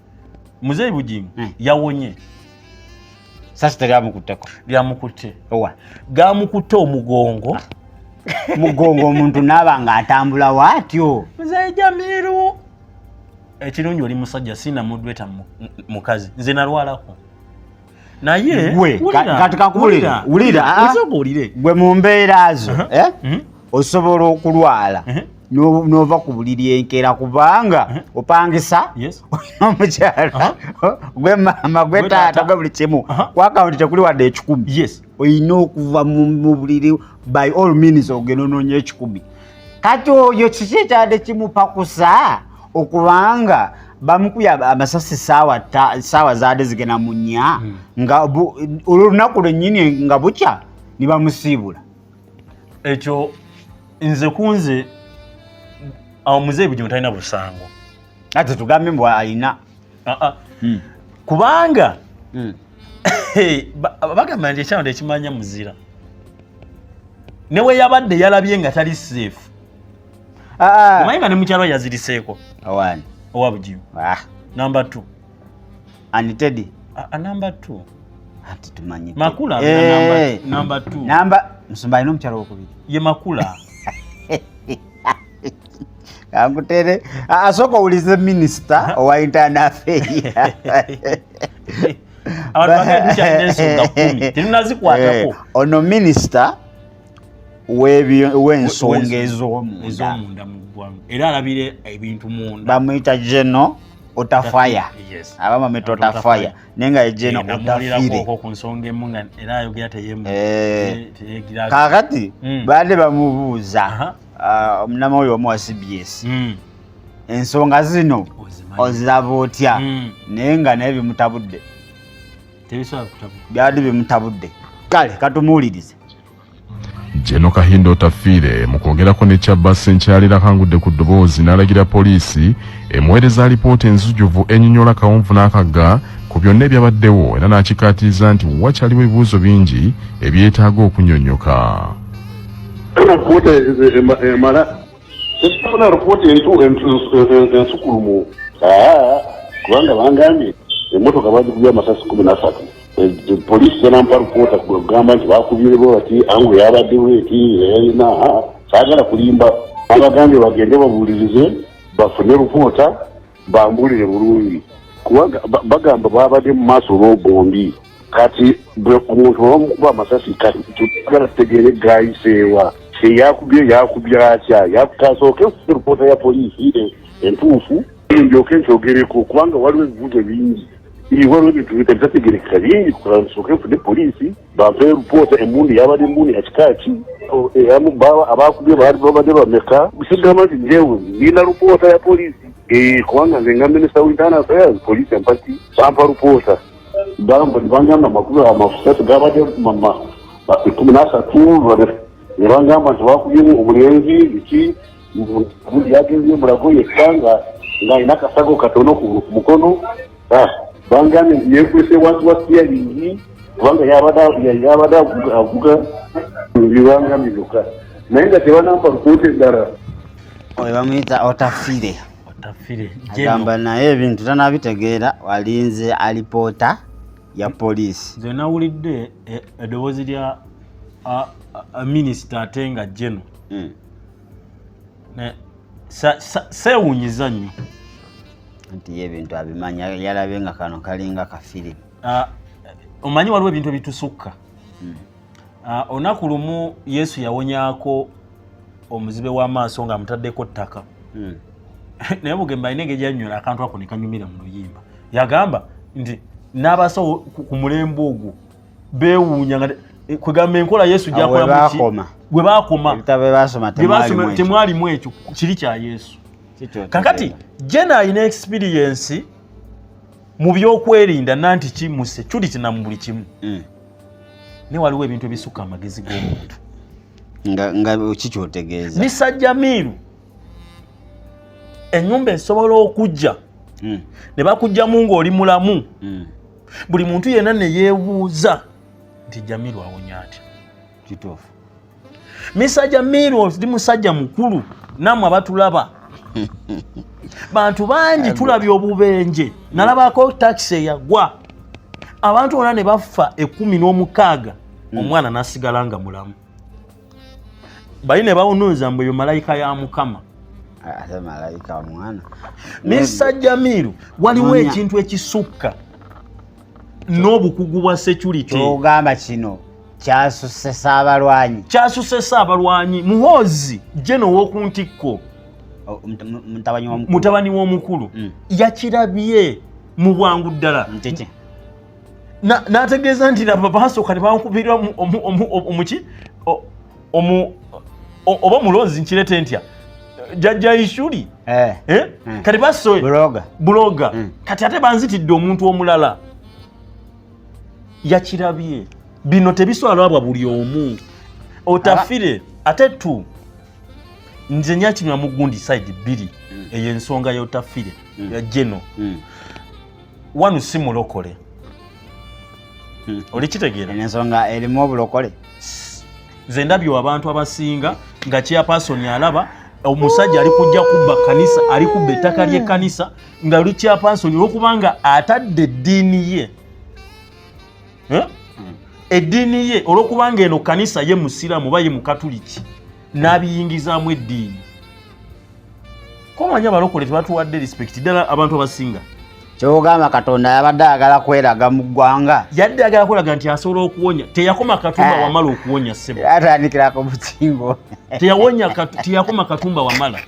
Muzeeyi Bugingo yawonye. Sasi teryamukutteko? Lyamukutte. Owa? Gamukutte omugongo. Mugongo, omuntu naaba ng'atambula waatyo? Muzeeyi Jamiru, ekirungi oli musajja, sina mudweta mukazi, nze nalwalako naye. Gwe kati kakubulire, wulira. Osooka owulire. Gwe mu mbeera zo, eh? Osobola okulwala n'ova ku buliri enkeera kubanga opangisa, omukyala gwe maama, gwe taata, gwe buli kimu, ku akawunti tekuli wadde 100. Olina okuva mu buliri by all means ogenda onoonya 100. Kati oyo kiki ekyadde kimupakusa okubanga bamukubye amasasi saawa zaadde zigenda mu 4, nga olwo olunaku lwennyini nga bukya ne bamusiibula? Ekyo nze kunze awo muzeeyi Bugingo talina busango. Ate tugambye mbu alina. Kubanga bagamba nti ekyalo tekimanya muzira, ne we yabadde yalabye nga tali safe. Omanyi nga ne mukyalo yaziriseeko. Owani? Owa Bugingo. Number 2. Ani, Teddy? Number 2. Ati tumanyi Makula. Eh. Number 2. Namba musumba alina omukyalo wokubiri? Ye Makula. Kankutere, asooka owulize minisita owa internal affairs. Abantu bagenda, tukyalina ensonga 10 tetunazikwatako. Ono minisita w'ensonga ez'omunda. Ez'omunda mu ggwanga, era alabire ebintu munda. Bamuyita Geno Otafaya. Yes. Abamu bamuyita Otafaya, naye nga ye Geno Otafire. Namuwulirako ku nsonga emu nga era ayogera teyegira. Kakati baadde bamubuuza, omunamawulire omu wa CBS, ensonga zino Ozimanyi. oziraba otya? Naye nga naye bimutabudde. Tebisobola kutabuka. Byadde bimutabudde. Kale katumuwulirize. Geno Kahinda Otafiire mu kwogerako ne Kyabase nkyalira akangudde ku ddoboozi n'alagira poliisi emuweereza alipoota enzijuvu ennyonnyola kawonvu n'akagga ku byonna ebyabaddewo, era n'akikaatiriza nti wakyaliwo ebibuuzo bingi ebyetaaga okunnyonnyoka. Ripoota emala tetufuna ripoota ensukulumu kubanga bangambye emmotoka bagikubye amasasi 13. Poliisi tenampa ripoota kugamba nti bakubye bati angu yabadde bweti yalina. Saagala kulimba, babagambye bagende babuulirize bafune ripoota bambuulire bulungi, kubanga bagamba babadde mu maaso bombi. Kati omuntu bamukuba amasasi, kati tutagala tutegeere gayiseewa, eyakubye yakubye atya. Kasooke ripoota ya poliisi entuufu ndyoke nkyogereko, kubanga waliwo ebibuuzo bingi, waliwo ebintu bitategerekeka bingi. Nsooke nfune poliisi bampe ripoota, emundu yabadde emundu ya kika ki, abakubye baali babadde bameka. Sigamba nti njewe nina ripoota ya poliisi, kubanga nze nga Minister wa Internal Affairs, poliisi empati bampa ripoota, bangamba amakulu amasasi gabadde 13, ne bangamba nti bakubye omulenzi biki, yagenze Mulago yekka nga ng'alina akasago katono ku mukono. Bangambye nti yekwese wansi wa steering kubanga yabadde avuga. Bibangambye byokka, naye nga tebanampa ripoota endala. Oyo bamuyita Otafire. Otafire. Agamba naye ebintu tanabitegeera, walinze alipoota ya poliisi. Nze nawulidde eddoboozi lya minisita ate nga jeno seewunyiza nnyo. Nti ye ebintu abimanya, yalabye nga kano kalinga kafirimu. Omanyi waliwo ebintu ebitusukka. Olunaku lumu Yesu yawonyaako omuzibe w'amaaso ng'amutaddeko ttaka. Naye Bugembe alina engeri yannyonyola akantu ako ne kanyumira mu luyimba. Yagamba nti n'abasawo ku mulembe ogwo beewuunya nga kwegamba enkola Yesu gyakolamu bwe baakoma ebitabo bye basoma temwalimu ekyo kiri kya Yesu. Kakati Jena alina experience mu byokwerinda nanti ki mu security na mu buli kimu, naye waliwo ebintu ebisukka amagezi g'omuntu. Nga kikyotegeeza Mr Jamiru, ennyumba esobola okujja ne bakugjamu ng'oli mulamu, buli muntu yenna ne yeebuuza nti Jamiru awonya atya? Kituufu. Mr Jamiru, oli musajja mukulu, nammwe abatulaba bantu bangi tulabye obubenje. Nalabako takisi eyagwa abantu bonna ne bafa 16, omwana n'asigala nga mulamu. Bali ne bawunuuza mbu eyo malayika ya Mukama. Ate malayika mwana. Mr Jamiru, waliwo ekintu ekisukka n'obukugu bwa security. Kyogamba kino kyasusse saabalwanyi. Kyasusse saabalwanyi Muhoozi jeno ow'oku ntikko, mutabani w'omukulu, yakirabye mu bwangu ddala n'ategeeza nti laba basooka ne bankubira omuki oba omulozi, nkirete ntya, jjajja Ishuri, kati baso buloga, kati ate banzitidde omuntu omulala. Yakirabye bino tebiswalwabwa buli omu. Otafire ate tu nze nyakinywa mu gundi side bbiri. Eyo ensonga y'Otafire ya jeno wanu si mulokole, olikitegeera? Ensonga erimu obulokole. Nze ndabye abantu abasinga nga chairperson alaba omusajja ali kujja kubba kanisa, ali kubba ettaka ly'ekkanisa, nga luli chairperson olwokubanga atadde eddiini ye, eddiini ye, olwokubanga eno kanisa ye musiraamu oba ye mukatuliki, n'abiyingizaamu eddiini. Komanyi abalokole tebatuwadde respect ddala abantu abasinga. Kyogamba Katonda yabadde ayagala kweraga mu ggwanga. Yadde ayagala kweraga nti asobola okuwonya. Teyakoma Katumba Wamala okuwonya, ssebo. Atandikirako Bukingo. Teyawonya, teyakoma Katumba Wamala.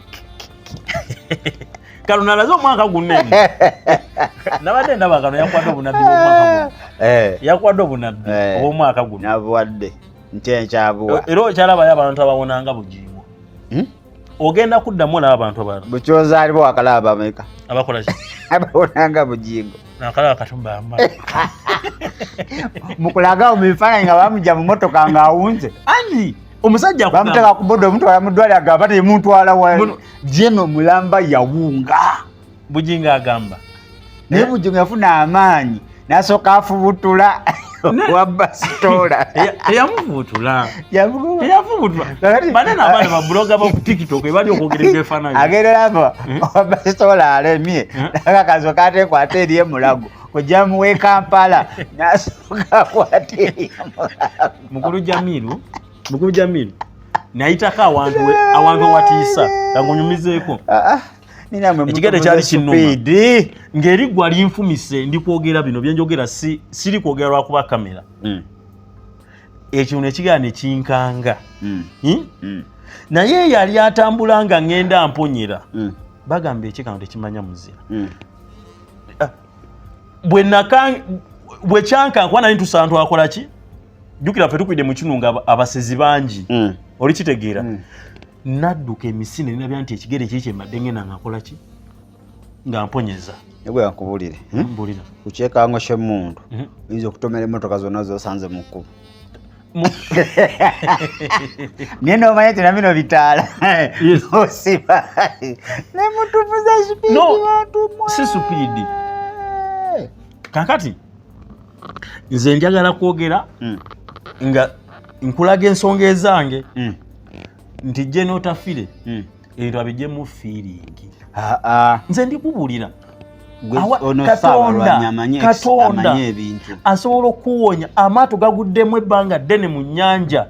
Kano nalaze omwaka guno eno nabadde ndaba kano yakwadde obunabbi bw'omwaka guno. Yakwadde obunabbi obw'omwaka guno. Nabuwadde nti enkyabuwa. Era okyalabayo abantu abawonanga Bugingo. Ogenda kuddamu olaba abantu abalala. Bukyozaalibwa wakalaba bameka? Abakola ki? Abawonanga Bugingo. Nakalaba Katumba Wamala. Mukulaga mu bifaananyi nga bamugja mu motoka ng'awunze. Ani omusajja bamuteka ku boda, omutwala mu ddwaliro, agamba temutwala wa jeno mulamba yawunga. Bugingo agamba Naye Bugingo yafuna amaanyi n'asooka afubutula. Wa basitola teyamuvuutula, teyavuutula. Banene abaana babuloga ba ku TikTok ebali okwogera ebyefaananyi. Agenda lava wa basitola alemye nakakazo katekwata eri emulago kujja muwe Kampala nasooka akwata eri emulago. Mukulu Jamiru, mukulu Jamiru nayitako awantu awantu awatiisa kangunyumizeeko. Ah, ah. Ekigere kyali kinnuma ng'eriggwa linfumise. Ndi kwogera bino byenjogera siri kwogera lwakuba kamera. Ekyo nekigera nekinkanga. Naye yali atambula nga ŋŋenda mponyera. Bagamba ekikano tekimanya muzira. Ah, bwe kyankanka kuba nali ntusa ntu akola ki, jjukira ffe tukwidde mu kinu nga abasezi bangi. Oli kitegeera? Nadduka emisinde nenabya nti ekigere kiri kyembadde ngenda nga nkola ki, nga mponyeza. Negwe nkubulire, Mbulira. Ku kyekango ky'emmundu oyinza okutomera emmotoka zonna zosanze mu kkubo, naye nomanya nti nabino bitaala osiba nemutuvuza speed. No, bantu si speed. Kakati nze njagala kwogera nga nkulaga ensonga ezange nti jje n'otafire ebintu abijjemu feeling. Nze ndikubuulira. Ono Katonda Ssaabalwanyi Katonda amanyi ebintu. Asobola okuwonya amaato gaguddemu ebbanga ddene mu nnyanja.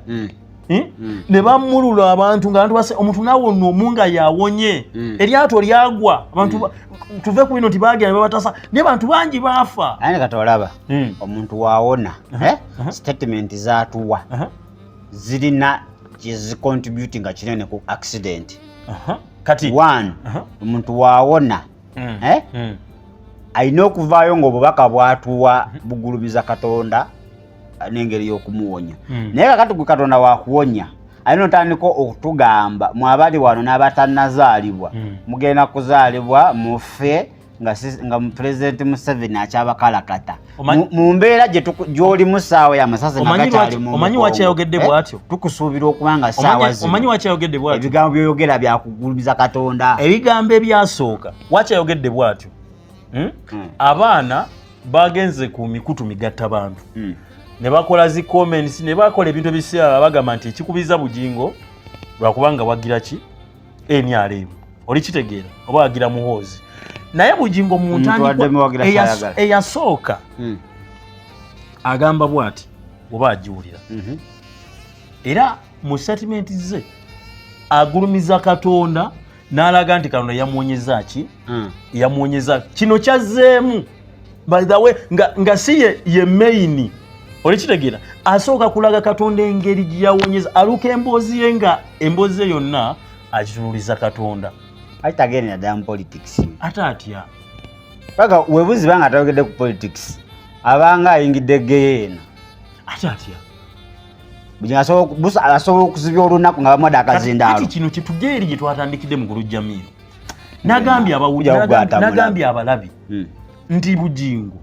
Ne bamulula abantu nga abantu base omuntu nawona omu nga yawonye. Eryato lyagwa abantu tuve ku bino nti bagenda ne babatasa, naye bantu bangi baafa. Naye kati olaba omuntu waawona, eh? Statement zatuwa zirina kyezicontribute nga kinene ku accident. Kati one, omuntu waawona, eh? Alina okuvaayo ng'obubaka bwatuwa bugulumiza Katonda n'engeri y'okumuwonya. Naye kakati gwe Katonda wakuwonya alina otandika okutugamba mwabali wano n'abatannazaalibwa mugenda kuzaalibwa mufe nga nga Pulezidenti Museveni akyabakalakata mu mbeera gy'olimu saawa y'amasasi nga Omanyi gakyali mu omanyi mugongo. waki ayogedde Eh, bw'atyo? Tukusuubira okuba nga saawa zino Omanyi waki ayogedde bw'atyo? Ebigambo by'oyogera byakugulumiza Katonda. Ebigambo ebyasooka waki ayogedde bw'atyo? Abaana bagenze ku mikutu migatta bantu ne bakola zi comments ne bakola ebintu ebisirala, bagamba nti ekikubiza Bugingo lwakubanga wagira ki NRM, oli kitegeera, oba wagira Muhoozi. Naye Bugingo mu Omuntu ntandikwa addemu wagira ky'ayagala. Eyasooka agamba bw'ati oba agiwulira era mu statement ze agulumiza Katonda n'alaga nti Katonda yamuwonyeza ki, yamuwonyeza kino kyazzeemu. By the way, nga si ye main, olikitegeera, asooka kulaga Katonda engeri gye yawonyeza, aluka emboozi ye nga emboozi ye yonna agitunuliza Katonda. Ati tagendera ddala mu politics. Ate atya? Paka webuziba nga tayogedde ku politics abanga ayingidde geyeena. Ate atya? Bugingo asobola okuzibya olunaku nga bamuwadde akazindaalo. Kati kino kyetujja eri gye twatandikidde mu Kulujjamiiro. Kujja kugwata mulabe. Nagambye abalabi nti Bugingo,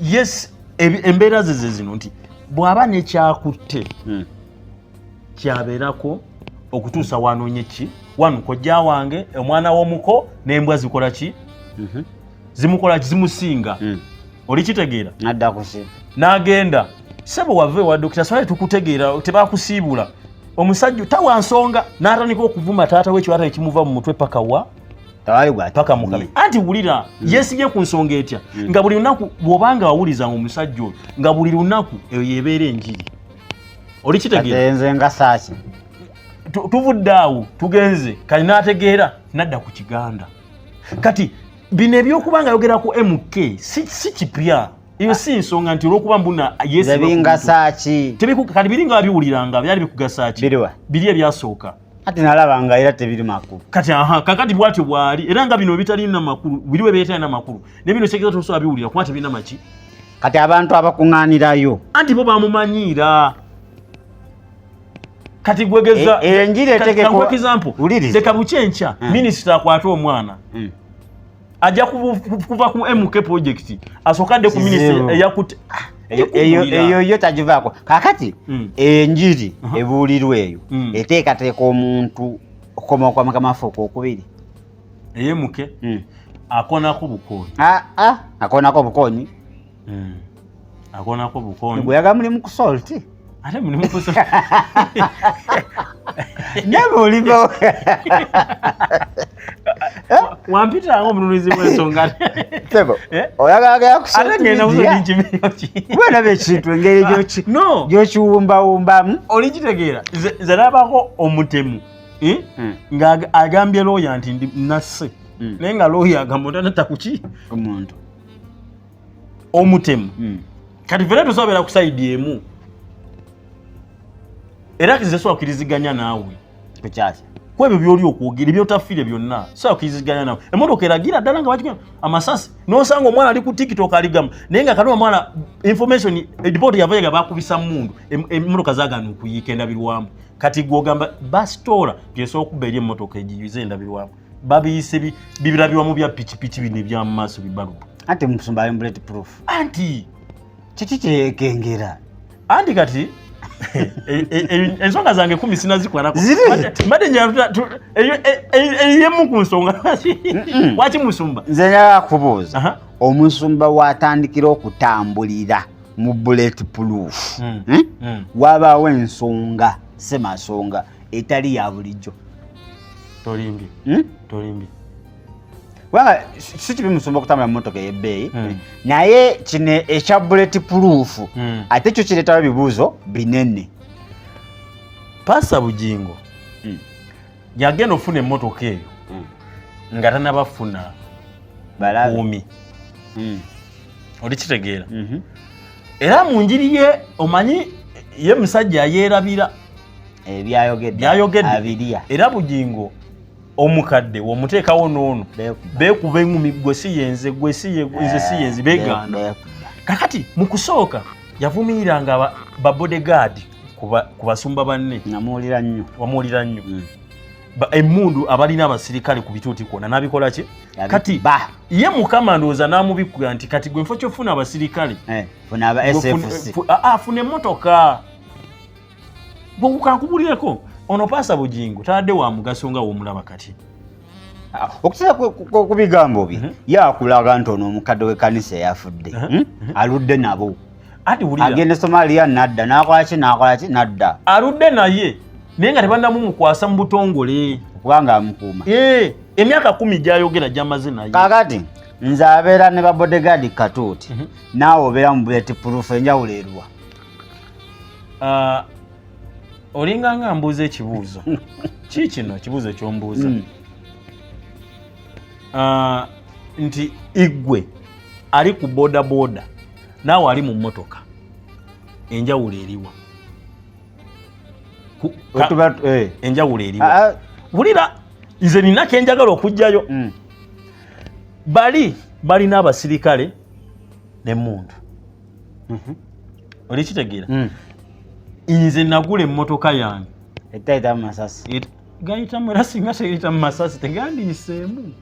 yes, embeera ze ze zino nti bw'aba nekyakutte kyabeerako okutuusa wanoonye ki wano kojja wange omwana w'omuko n'embwa zikola ki, zimukola ki, zimusinga. Oli kitegeera? Nadda kusi. N'agenda, sebo wava ewa Dokita Swale, tukutegeera, tebakusiibula. Omusajja tawa nsonga n'atandika okuvuma taata we ekiwata ekimuva mu mutwe paka wa Tewali gwa paka mukabe. Anti wulira, yeesibye ku nsonga etya nga buli lunaku bw'obanga wawulizanga omusajja oyo nga buli lunaku eyo yebeera enjiri. Oli kitegeera? Kati nze nga saaki. Tuvudde awo tugenze kali n'ategeera nadda ku Kiganda. Kati bino ebyokuba nga ayogera ku MK si kipya, eyo si nsonga nti olwokuba mbuna Nze binga saaki. Kati biri nga biwuliranga byali bikugasa ki? Biriwa? Biri ebyasooka. Ati nalaba nga era tebiri makulu. Kati aha, kakati bwatyo bwali era nga bino bitalina makulu, biriwe bitalina makulu ne bino kyekeza tosobola biwulira kuba tebirina maki. Kati abantu abakuŋŋaanirayo anti bo bamumanyiira. Kati gwegeza Enjiri etegekwa- kankuwe example. Wuliriza. Leka bukyenkya minisita akwate omwana ajja kuva ku MK project asooka adde ku Kizibu. minisita eyakutte. Eyo yo tagivaako. Kakati enjiri ebuulirwa eyo eteekateeka omuntu okukomawo kwa Mukama waffe okwokubiri. Eyemuke akonako bukoonyi. Ah, ah, akonako obukoonyi. Akoonako bukoonyi. Gwe mulimu ku salt. Ate mulimu ku salt. Nawe oliva. Wampitanga omununuzi w'ensonga. Sebo. Eh? Oyagala ku salt. Ate ngenda media. kuzo Kuba ekintu engeri gyoki No. gyokiwumbawumbamu. Olikitegeera. Nze nabako omutemu. Eh? Nga agambye lawyer nti ndi nasse. Naye nga lawyer agamba otanatta kuki? Omuntu. Omutemu. Kati fena tusobola ku side emu. Era nze sobola kukiriziganya naawe. Kukyaki? Ku ebyo by'oli okwogera ebyotafiire byonna sobola kukiriziganya naawe. Emmotoka eragira ddala nga bakikuba amasasi n'osanga omwana ali ku TikTok aligamba naye nga kano omwana information report yavayo nga bakubisa mmundu emmotoka zaagaana okuyiika endabirwamu. Kati gwe ogamba basitoola gyesobola okuba eri emmotoka egiyuze endabirwamu. Babiyise bibirabirwamu bya pikipiki bino ebya mu maaso bibalubu. Anti musumba ali bullet proof. Anti kiki kyeyekengera? Anti kati ensonga zange 10 sinazikwatako. Mbadde eyemu ku nsonga. Waki musumba? Nze njagala kubuuza. Omusumba watandikira okutambulira mu bullet proof. Wabaawo ensonga semasonga etali ya bulijjo. Tolimbi. Tolimbi. Kubanga si kibi musumba okutambula mu mmotoka ey'ebbeeyi, naye kino ekya bullet proof ate kyo kireetawo ebibuuzo binene. Pastor Bugingo yagenda okufuna emmotoka eyo nga tannabafuna kuumi. Olikitegeera. Era mu njiri ye omanyi ye musajja yeerabira ebyayogedde abirya. Era Bugingo omukadde womuteekawo n'ono beekuba eŋŋumi gwe si yenze gwe si ye nze si yenze beegaana. Kakati mu kusooka yavumiriranga ba bodyguard ku basumba banne. Namuwulira nnyo. Wamuwulira nnyo. Emmundu abalina abasirikale ku bituuti kwonna n'abikola ki? Kati ye Mukama ndowooza n'amubikkula nti kati gwe nfo ky'ofuna abasirikale. Funa aba SFC. Funa emmotoka. Gwe kankubulireko ono Pastor Bugingo tabadde wa mugaso nga w'omulaba kati. Okusinziira ku bigambo bye yakulaga nti ono omukadde w'ekkanisa eyafudde aludde nabo. Agenda Somalia nadda n'akola ki n'akola ki nadda. Aludde naye naye nga tebannamumukwasa mu butongole. Kubanga amukuuma. Emyaka 10 gy'ayogera gy'amaze naye. Kaakati nze abeera ne ba bodyguard katuuti naawe obeera mu bullet proof enjawulo eruwa? Olinga nga mbuuza ekibuuzo. Ki kino ekibuuzo eky'ombuuza? Nti Igwe ali ku boda boda naawe ali mu mmotoka enjawulo eriwa? Enjawulo eriwa? Wulira nze nina ke njagala okuggyayo. Bali balina abasirikale n'emmundu. Olikitegeera? Nze nagula emmotoka yange. Etayitamu masasi. Gayitamu era singa tegayitamu masasi tegandiyiseemu.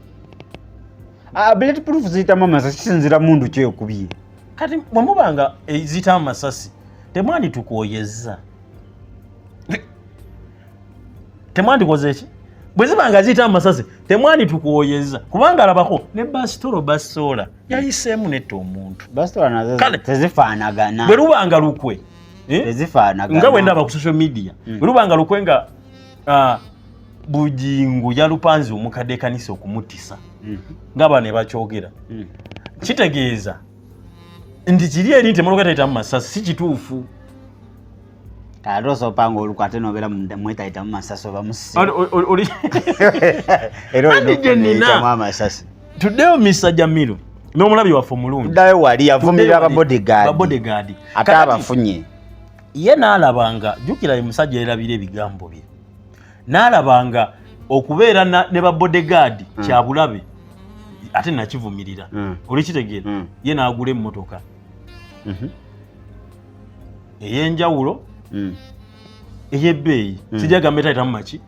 Bullet proof ziyitamu amasasi kisinziira mundu kyekubye. Kati bwe muba nga ziyitamu amasasi temwanditukoyezza. Temwandikoze ki? Bwe ziba nga ziyitamu amasasi temwanditukoyezza kubanga alabako ne basitolo basoola yayiseemu netta omuntu. Basitolo nazo tezifaanagana. Bwe luba nga lukwe. Tezifaanagana. Nga bwe ndaba ku social media. Bwe luba nga lukwe nga Bugingo yalupanze omukadde ekkanisa okumutisa. Nga bano ne bakyogera. Kitegeeza nti kiri eri nti emmotoka teyitamu masasi si kituufu. Ate osoopa ng'oluku ate n'obeera mwetayitamu masasi oba musi. Era Anti gye nnina. Amasasi. Tuddeyo Mr. Jamiru n'omulabi waffe omulungi. Tuddayo wali yavumirira ba bodyguard. Ba bodyguard. Ate abafunye. Ye n'alabanga jjukira ye musajja yerabira ebigambo bye. N'alabanga okubeera ne ba bodyguard kya bulabe ate nakivumirira. Olikitegeera? Ye n'agula emmotoka. Ey'enjawulo ey'ebbeeyi. Sijja gamba etayitamu maki.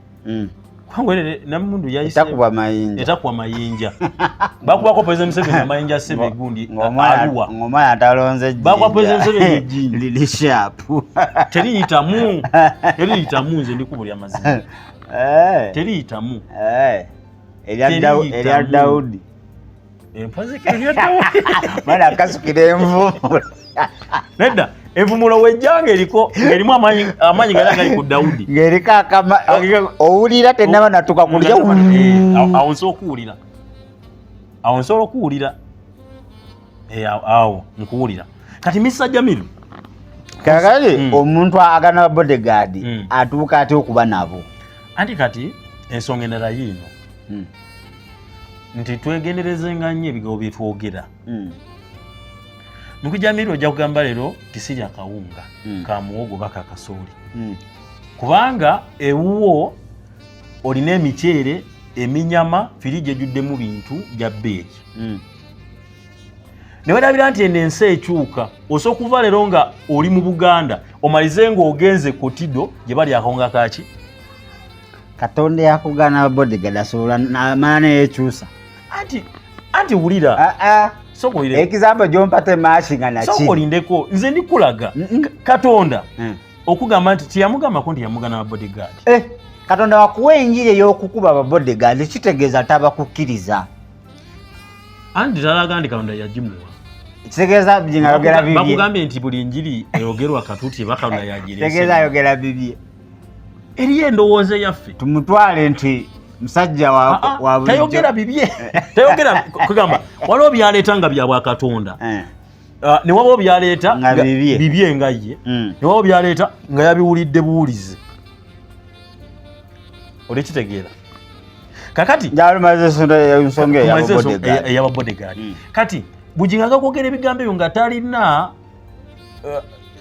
Kubanga namundu yayise etakuba mayinja. Etakuba mayinja. Bakubako President Museveni amayinja sebe gundi Arua. Ng'omwana atalonze jjinja. Bakuba President Museveni ejjinja. Lili sharp. Teriyitamu. Teriyitamu nze ndikubulya mazima. Teriyitamu. Erya Daudi. Mwana akasukira envumulo. Nedda, envumulo wejjanga eriko ng'erimu amaanyi gana gali ku Dawudi. Ng'eriko akama owulira tennaba natuka kulya. Eh, awo nsobola okuwulira. Awo nsobola okuwulira. Eh, awo nkuwulira. Kati Mr. Jamilu. Kakati omuntu agana bodyguard atuuka atya okuba nabo? Anti kati ensonga endala yiino. Nti twegenderezenga nnyo ebigambo bye twogera. Mukujamiru ojja kugamba leero tisirya kawunga ka muwogo oba ka kasooli. Kubanga ewuwo olina emiceere, eminyama, firiji ejjuddemu bintu bya bbeeyi. Ne werabira nti eno ensi ekyuka. Osobola okuva leero nga oli mu Buganda omalize ng'ogenze Kotido gye bali akawunga kaki. Katonda yakugaana bodyguard asobola n'amala neyekyusa. Anti wulira. Sooka olindeko. Example gy'ompa tematchinga na Sooka kiri. olindeko, nze ndikulaga. Katonda okugamba nti teyamugambako nti yamugana ba bodyguard. Katonda wakuwa enjiri ey'okukuba ba bodyguard kitegeeza tabakukkiriza. Anti talaga nti Katonda yagimuwa. Kitegeeza Bugingo ayogera bibye. Bakugambye nti buli njiri eyogerwa Katuuti eba Katonda yagireese. Kitegeeza ayogera bibye. Eriyo endowooza eyaffe. Tumutwale nti musajja wa bulijjo. Tayogera bibye. Tayogera kugamba waliwo byaleeta nga bya bwakatonda. Ne wabawo byaleeta Nga nga bibye. bibye nga ye. Ne wabawo byaleeta nga yabiwulidde buwulize. Olikitegeera. Kakati Njalo maze ensonga eya Tumaze ensonga bodyguard. eya bodyguard. Kati Bugingo aga kwogera ebigambo ebyo nga talina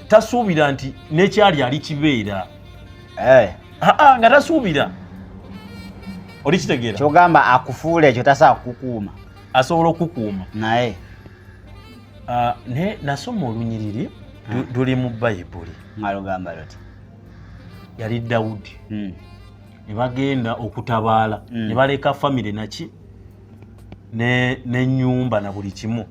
tasuubira nti n'ekyali ali kibeera. Nga tasuubira. Olikitegeera. Kyogamba akufuula ekyo tasobola kukuuma. Asobola okukuuma. Naye. Ne nasoma olunyiriri luli mu Bayibuli. Nga lugamba luti. Yali Dawudi. Ne bagenda okutabaala. Ne baleka famire naki? N'ennyumba na buli kimu.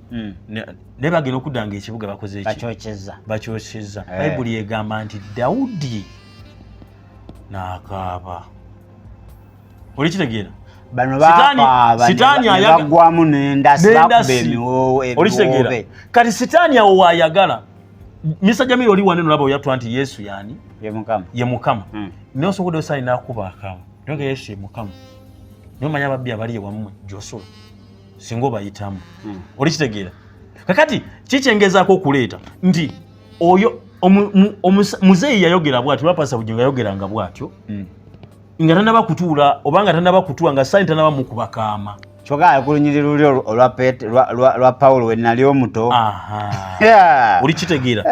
Ne bagenda okudda ng'ekibuga bakoze ki? Bakyokyezza. Bakyokyezza. Bayibuli egamba nti Dawudi n'akaaba. Olikitegeera? Bano bakaaba, Sitaani ne baggwamu n'endasi, N'endasi. bakuba emiwoowe. Olikitegeera? Kati Sitaani awo waayagala. Mr. Jamil oli wano nolaba oyatwa nti Yesu yaani? Ye Mukama. Ye Mukama. Naye osobola osaani n'akuba akaaba. Naye nga Yesu ye Mukama. Naye omanya ababbi abali ewammwe gy'osula. Singa obayitamu. Olikitegeera? Kakati kikyengezaako okuleeta nti oyo muzeeyi yayogera bw'atyo, oba Pastor Bugingo yayogeranga bw'atyo, nga tannaba kutuula oba nga tannaba kutuula, nga Sitaani tannaba mukuba kaama. Kyokka ali ku lunyiriri luli olwa lwa Pawulo we nali omuto. Olikitegeera?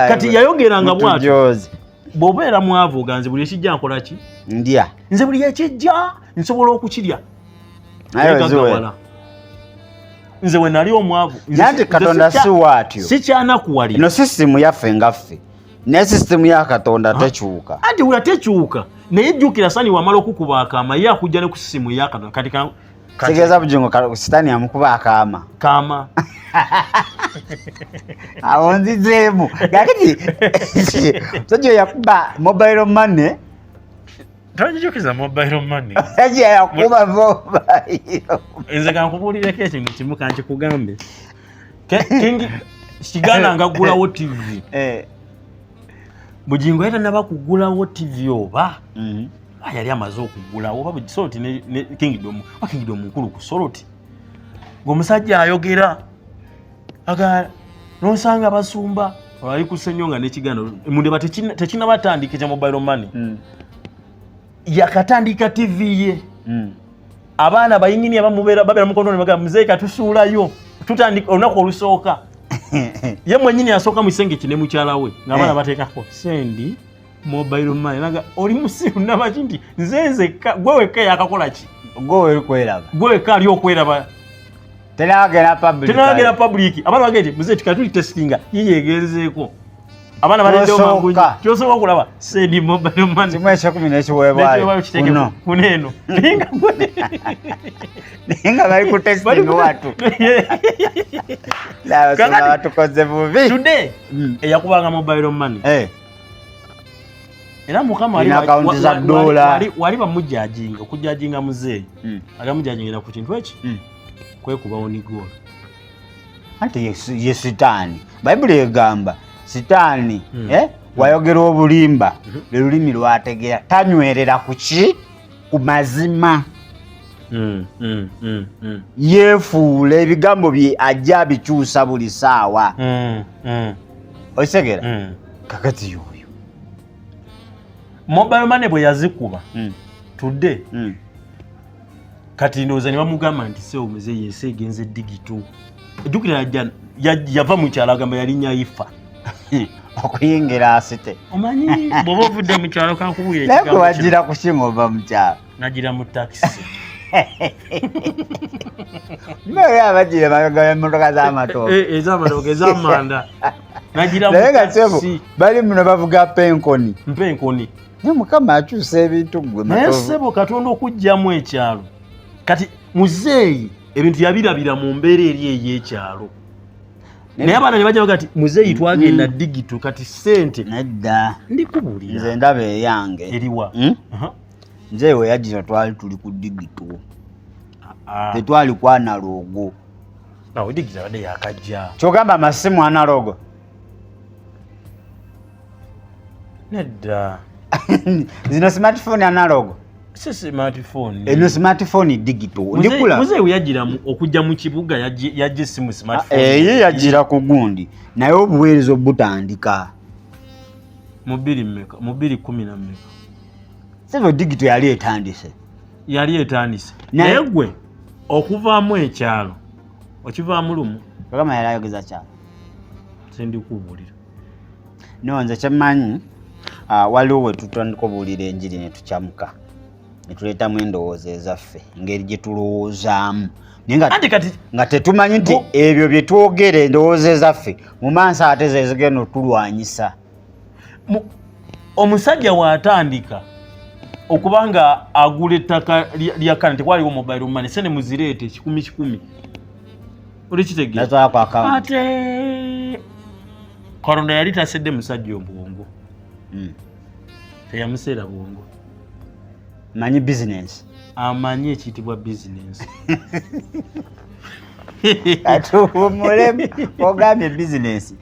Kati yayogeranga bw'atyo. Mutujoozi. Bw'obeera mwavu oga nze buli ekijja nkola ki? Ndya. Nze buli ekijja nsobola okukirya. Naye Naye oziwe. gagawala. Nze we nali omwavu. Nze Nanti Katonda si waatyo. Sikyanakuwalira. Eno sisitimu yaffe nga ffe. Naye sisitimu ya Katonda tekyuka. Anti wula tekyuka. Naye jjukira Sitaani wamala okukuba akaama, ye akujja ne ku sisitimu ya Katonda. Kati kati Kitegeeza Bugingo Sitaani yamukuba akaama. Kaama. Awo nzizeemu. Kakati, musajja oyo yakuba mobile money. Tonjijukiza mobile money. Musajja yakuba mobile. Nze kankubuulireko ekintu kimu kankikugambe. King Kiganda ngaggulawo TV. Bugingo yali tannaba kuggulawo TV oba? Yali amaze okuggulawo oba Salt ne Kingdom. Oba Kingdom mukulu ku Salt. Ng'omusajja ayogera aga n'osanga basumba ali ku Ssenyonga n'Ekiganda mundeba tekinnabatandika ekya mobile money. Yakatandika TV ye. Abaana bayingini abamubeera babeera mu control ne bagamba muzeeyi katusuulayo tutandika olunaku olusooka. Ye mwennyini asooka mu kisenge kye ne mukyala we ng'abaana bateekako sendi mobile money. Naga oli musiru nabaki nti nze nzekka gwe wekka yakakola ki? Gwe weri kweraba. Gwe wekka ali okweraba. Tenagera public. Tenagera public. Abaana bagende muzeeyi tukatuli testinga yiye egenzeeko. Abaana balendewo mangu nnyo. Ky'osooka okulaba sendi mobile money. Kimu ekyekumi n'ekiweebwayo. N'ekiweebwayo kiteeke Kuno. kuno eno. Naye nga gwe- Naye nga bali ku testing watu. Laba, Kakati batukoze bubi. Today, eyakubanga mobile money. Era Mukama Ina account za dola. wali bamujajinga, okujajinga muzeeyi. Agamujajingira ku kintu eki? Kwekubawo ni goolo. Anti ye sitaani. Bayibuli egamba sitaani wayogera obulimba lwe lulimi lwategeera, tanywerera ku ki? Ku mazima. Yeefuula ebigambo bye ajja abikyusa buli ssaawa. Okitegera? Kakati yoyo Mobile money bwe yazikuba tudde kati ndowooza ne bamugamba nti sewo muzeeyi, ensi egenze digital. Ejjukira yava mu kyalo, agamba yalinnya ifa okuyingira asite. Omanyi bw'oba ovudde mu kyalo, kankubuulire Naye gwe ekigambo kino. Wagira ku ki ng'ova mu kyalo? Nagira mu takisi. Naye abagira emabega w'emmotoka z'amatooke. Ez'amatooke, ez'amanda, nagira mu Naye nga sebo takisi. Bali muno bavuga penkoni. Mpa enkoni. Naye Mukama akyusa ebintu gwe. Naye Matovu. ssebo, Katonda okuggyamu ekyalo, kati muzeeyi ebintu yabirabira mu mbeera eri ey'ekyalo, naye abaana ne bajja baga nti muzeeyi twagenda digital, kati sente Nedda. Ndikubuulira. Nze ndaba eyange. Eriwa? Hmm? Aha. Nze we yagira twali tuli ku digital. Ah. Tetwali ku analog. Awo digital abadde yakajja. Kyogamba amasimu analog? Nedda. Zino smartphone analog? Si smartphone. Eno smartphone digital. Ndikula. Muzeeyi we yagira okujja mu kibuga, yajja essimu smartphone. Ye yagira ku gundi, naye obuweereza obutandika Mu bbiri mmeka? Mu 2010 na mmeka? Sebo, digital yali etandise. Yali etandise. Naye gwe okuvaamu ekyalo okivaamu lumu. Kagama yali ayogeza kyalo. Sindikubuulira. No, nze kyemmanyi, waliwo we tutandika obuulira enjiri ne tukyamuka ne tuleetamu endowooza ezaffe, engeri gye tulowoozaamu, naye nga Anti kati nga tetumanyi nti ebyo bye twogera, endowooza ezaffe, mu maaso ate ze zigenda otulwanyisa. Omusajja bw'atandika okuba nga agula ettaka lya kana, tekwaliwo mobile money, sente muzireete kikumi kikumi, olikitegeera? Natwala ku account. Ate Katonda yali tasedde musajja obwongo. Teyamuseera bwongo. Manyi business. Amanyi ekiyitibwa bizinensi. Katuwumulemu, ogambye bizinesi.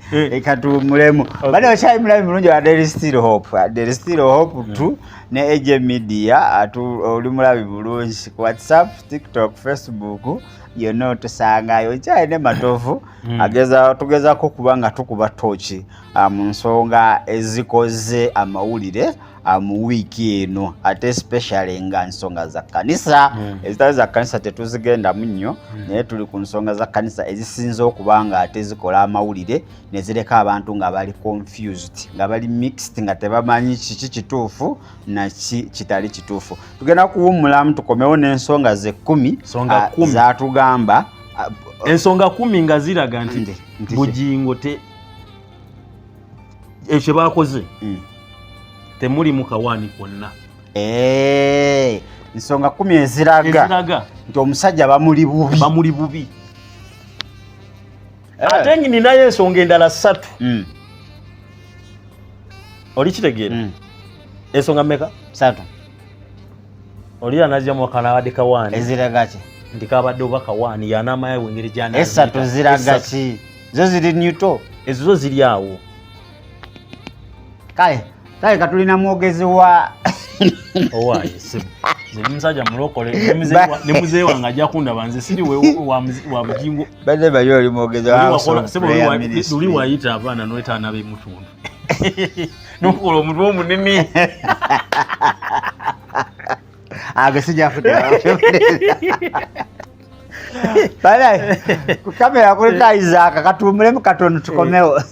Katuwumulemu. Bane okyali mulabi mulungi wa Daily Still Hope, Daily Still Hope 2 ne AJ Media. Atu oli mulabi bulungi ku WhatsApp, TikTok, Facebook, yonna otusangayo. Nkyali ne Matovu. Ageza tugezaako kuba nga tukuba tooki mu nsonga ezikoze amawulire mu wiiki eno, ate especially nga nsonga za kkanisa. Ezitali za kkanisa tetuzigendamu nnyo, naye tuli ku nsonga za kkanisa ezisinze okuba nga ate zikola amawulire ne zireka abantu nga bali confused, nga bali mixed, nga tebamanyi kiki kituufu naki kitali kituufu. Tugenda kuwummulamu, tukomewo n'ensonga ze 10. Nsonga 10. Zatugamba Ensonga 10 nga ziraga nti Nti ki? Bugingo te ekyo kye bakoze temulimu kawaani kwonna. Ensonga 10 eziraga eziraga nti omusajja bamuli bubi. Bamuli bubi. Ate ninayo ensonga endala ssatu. Oli kitegeera? Ensonga mmeka? Satu. Oli anajjamu akanabadde kawaani. Eziraga ki? Nti kabadde oba kawaani yanamayawe engeri gyanaziika. Esatu ziraga Esatu. ki? Zo ziri newto? Ezo zo ziri awo. Kale kale, katulina mwogezi wa Owaaye sebo, nze ndi musajja mulokole, ne muzeeyi wange ajja kundaba. Nze siri wa Bugingo. Badde bali oli mwogezi wa House of Sebo, Prayer Ministry. luli wayita abaana noyita ab'emutundu nokukola omutwe omunene. Ago sijafute. Bale ku kamera kuliko Isaac, katuwumulemu katono tukomewo.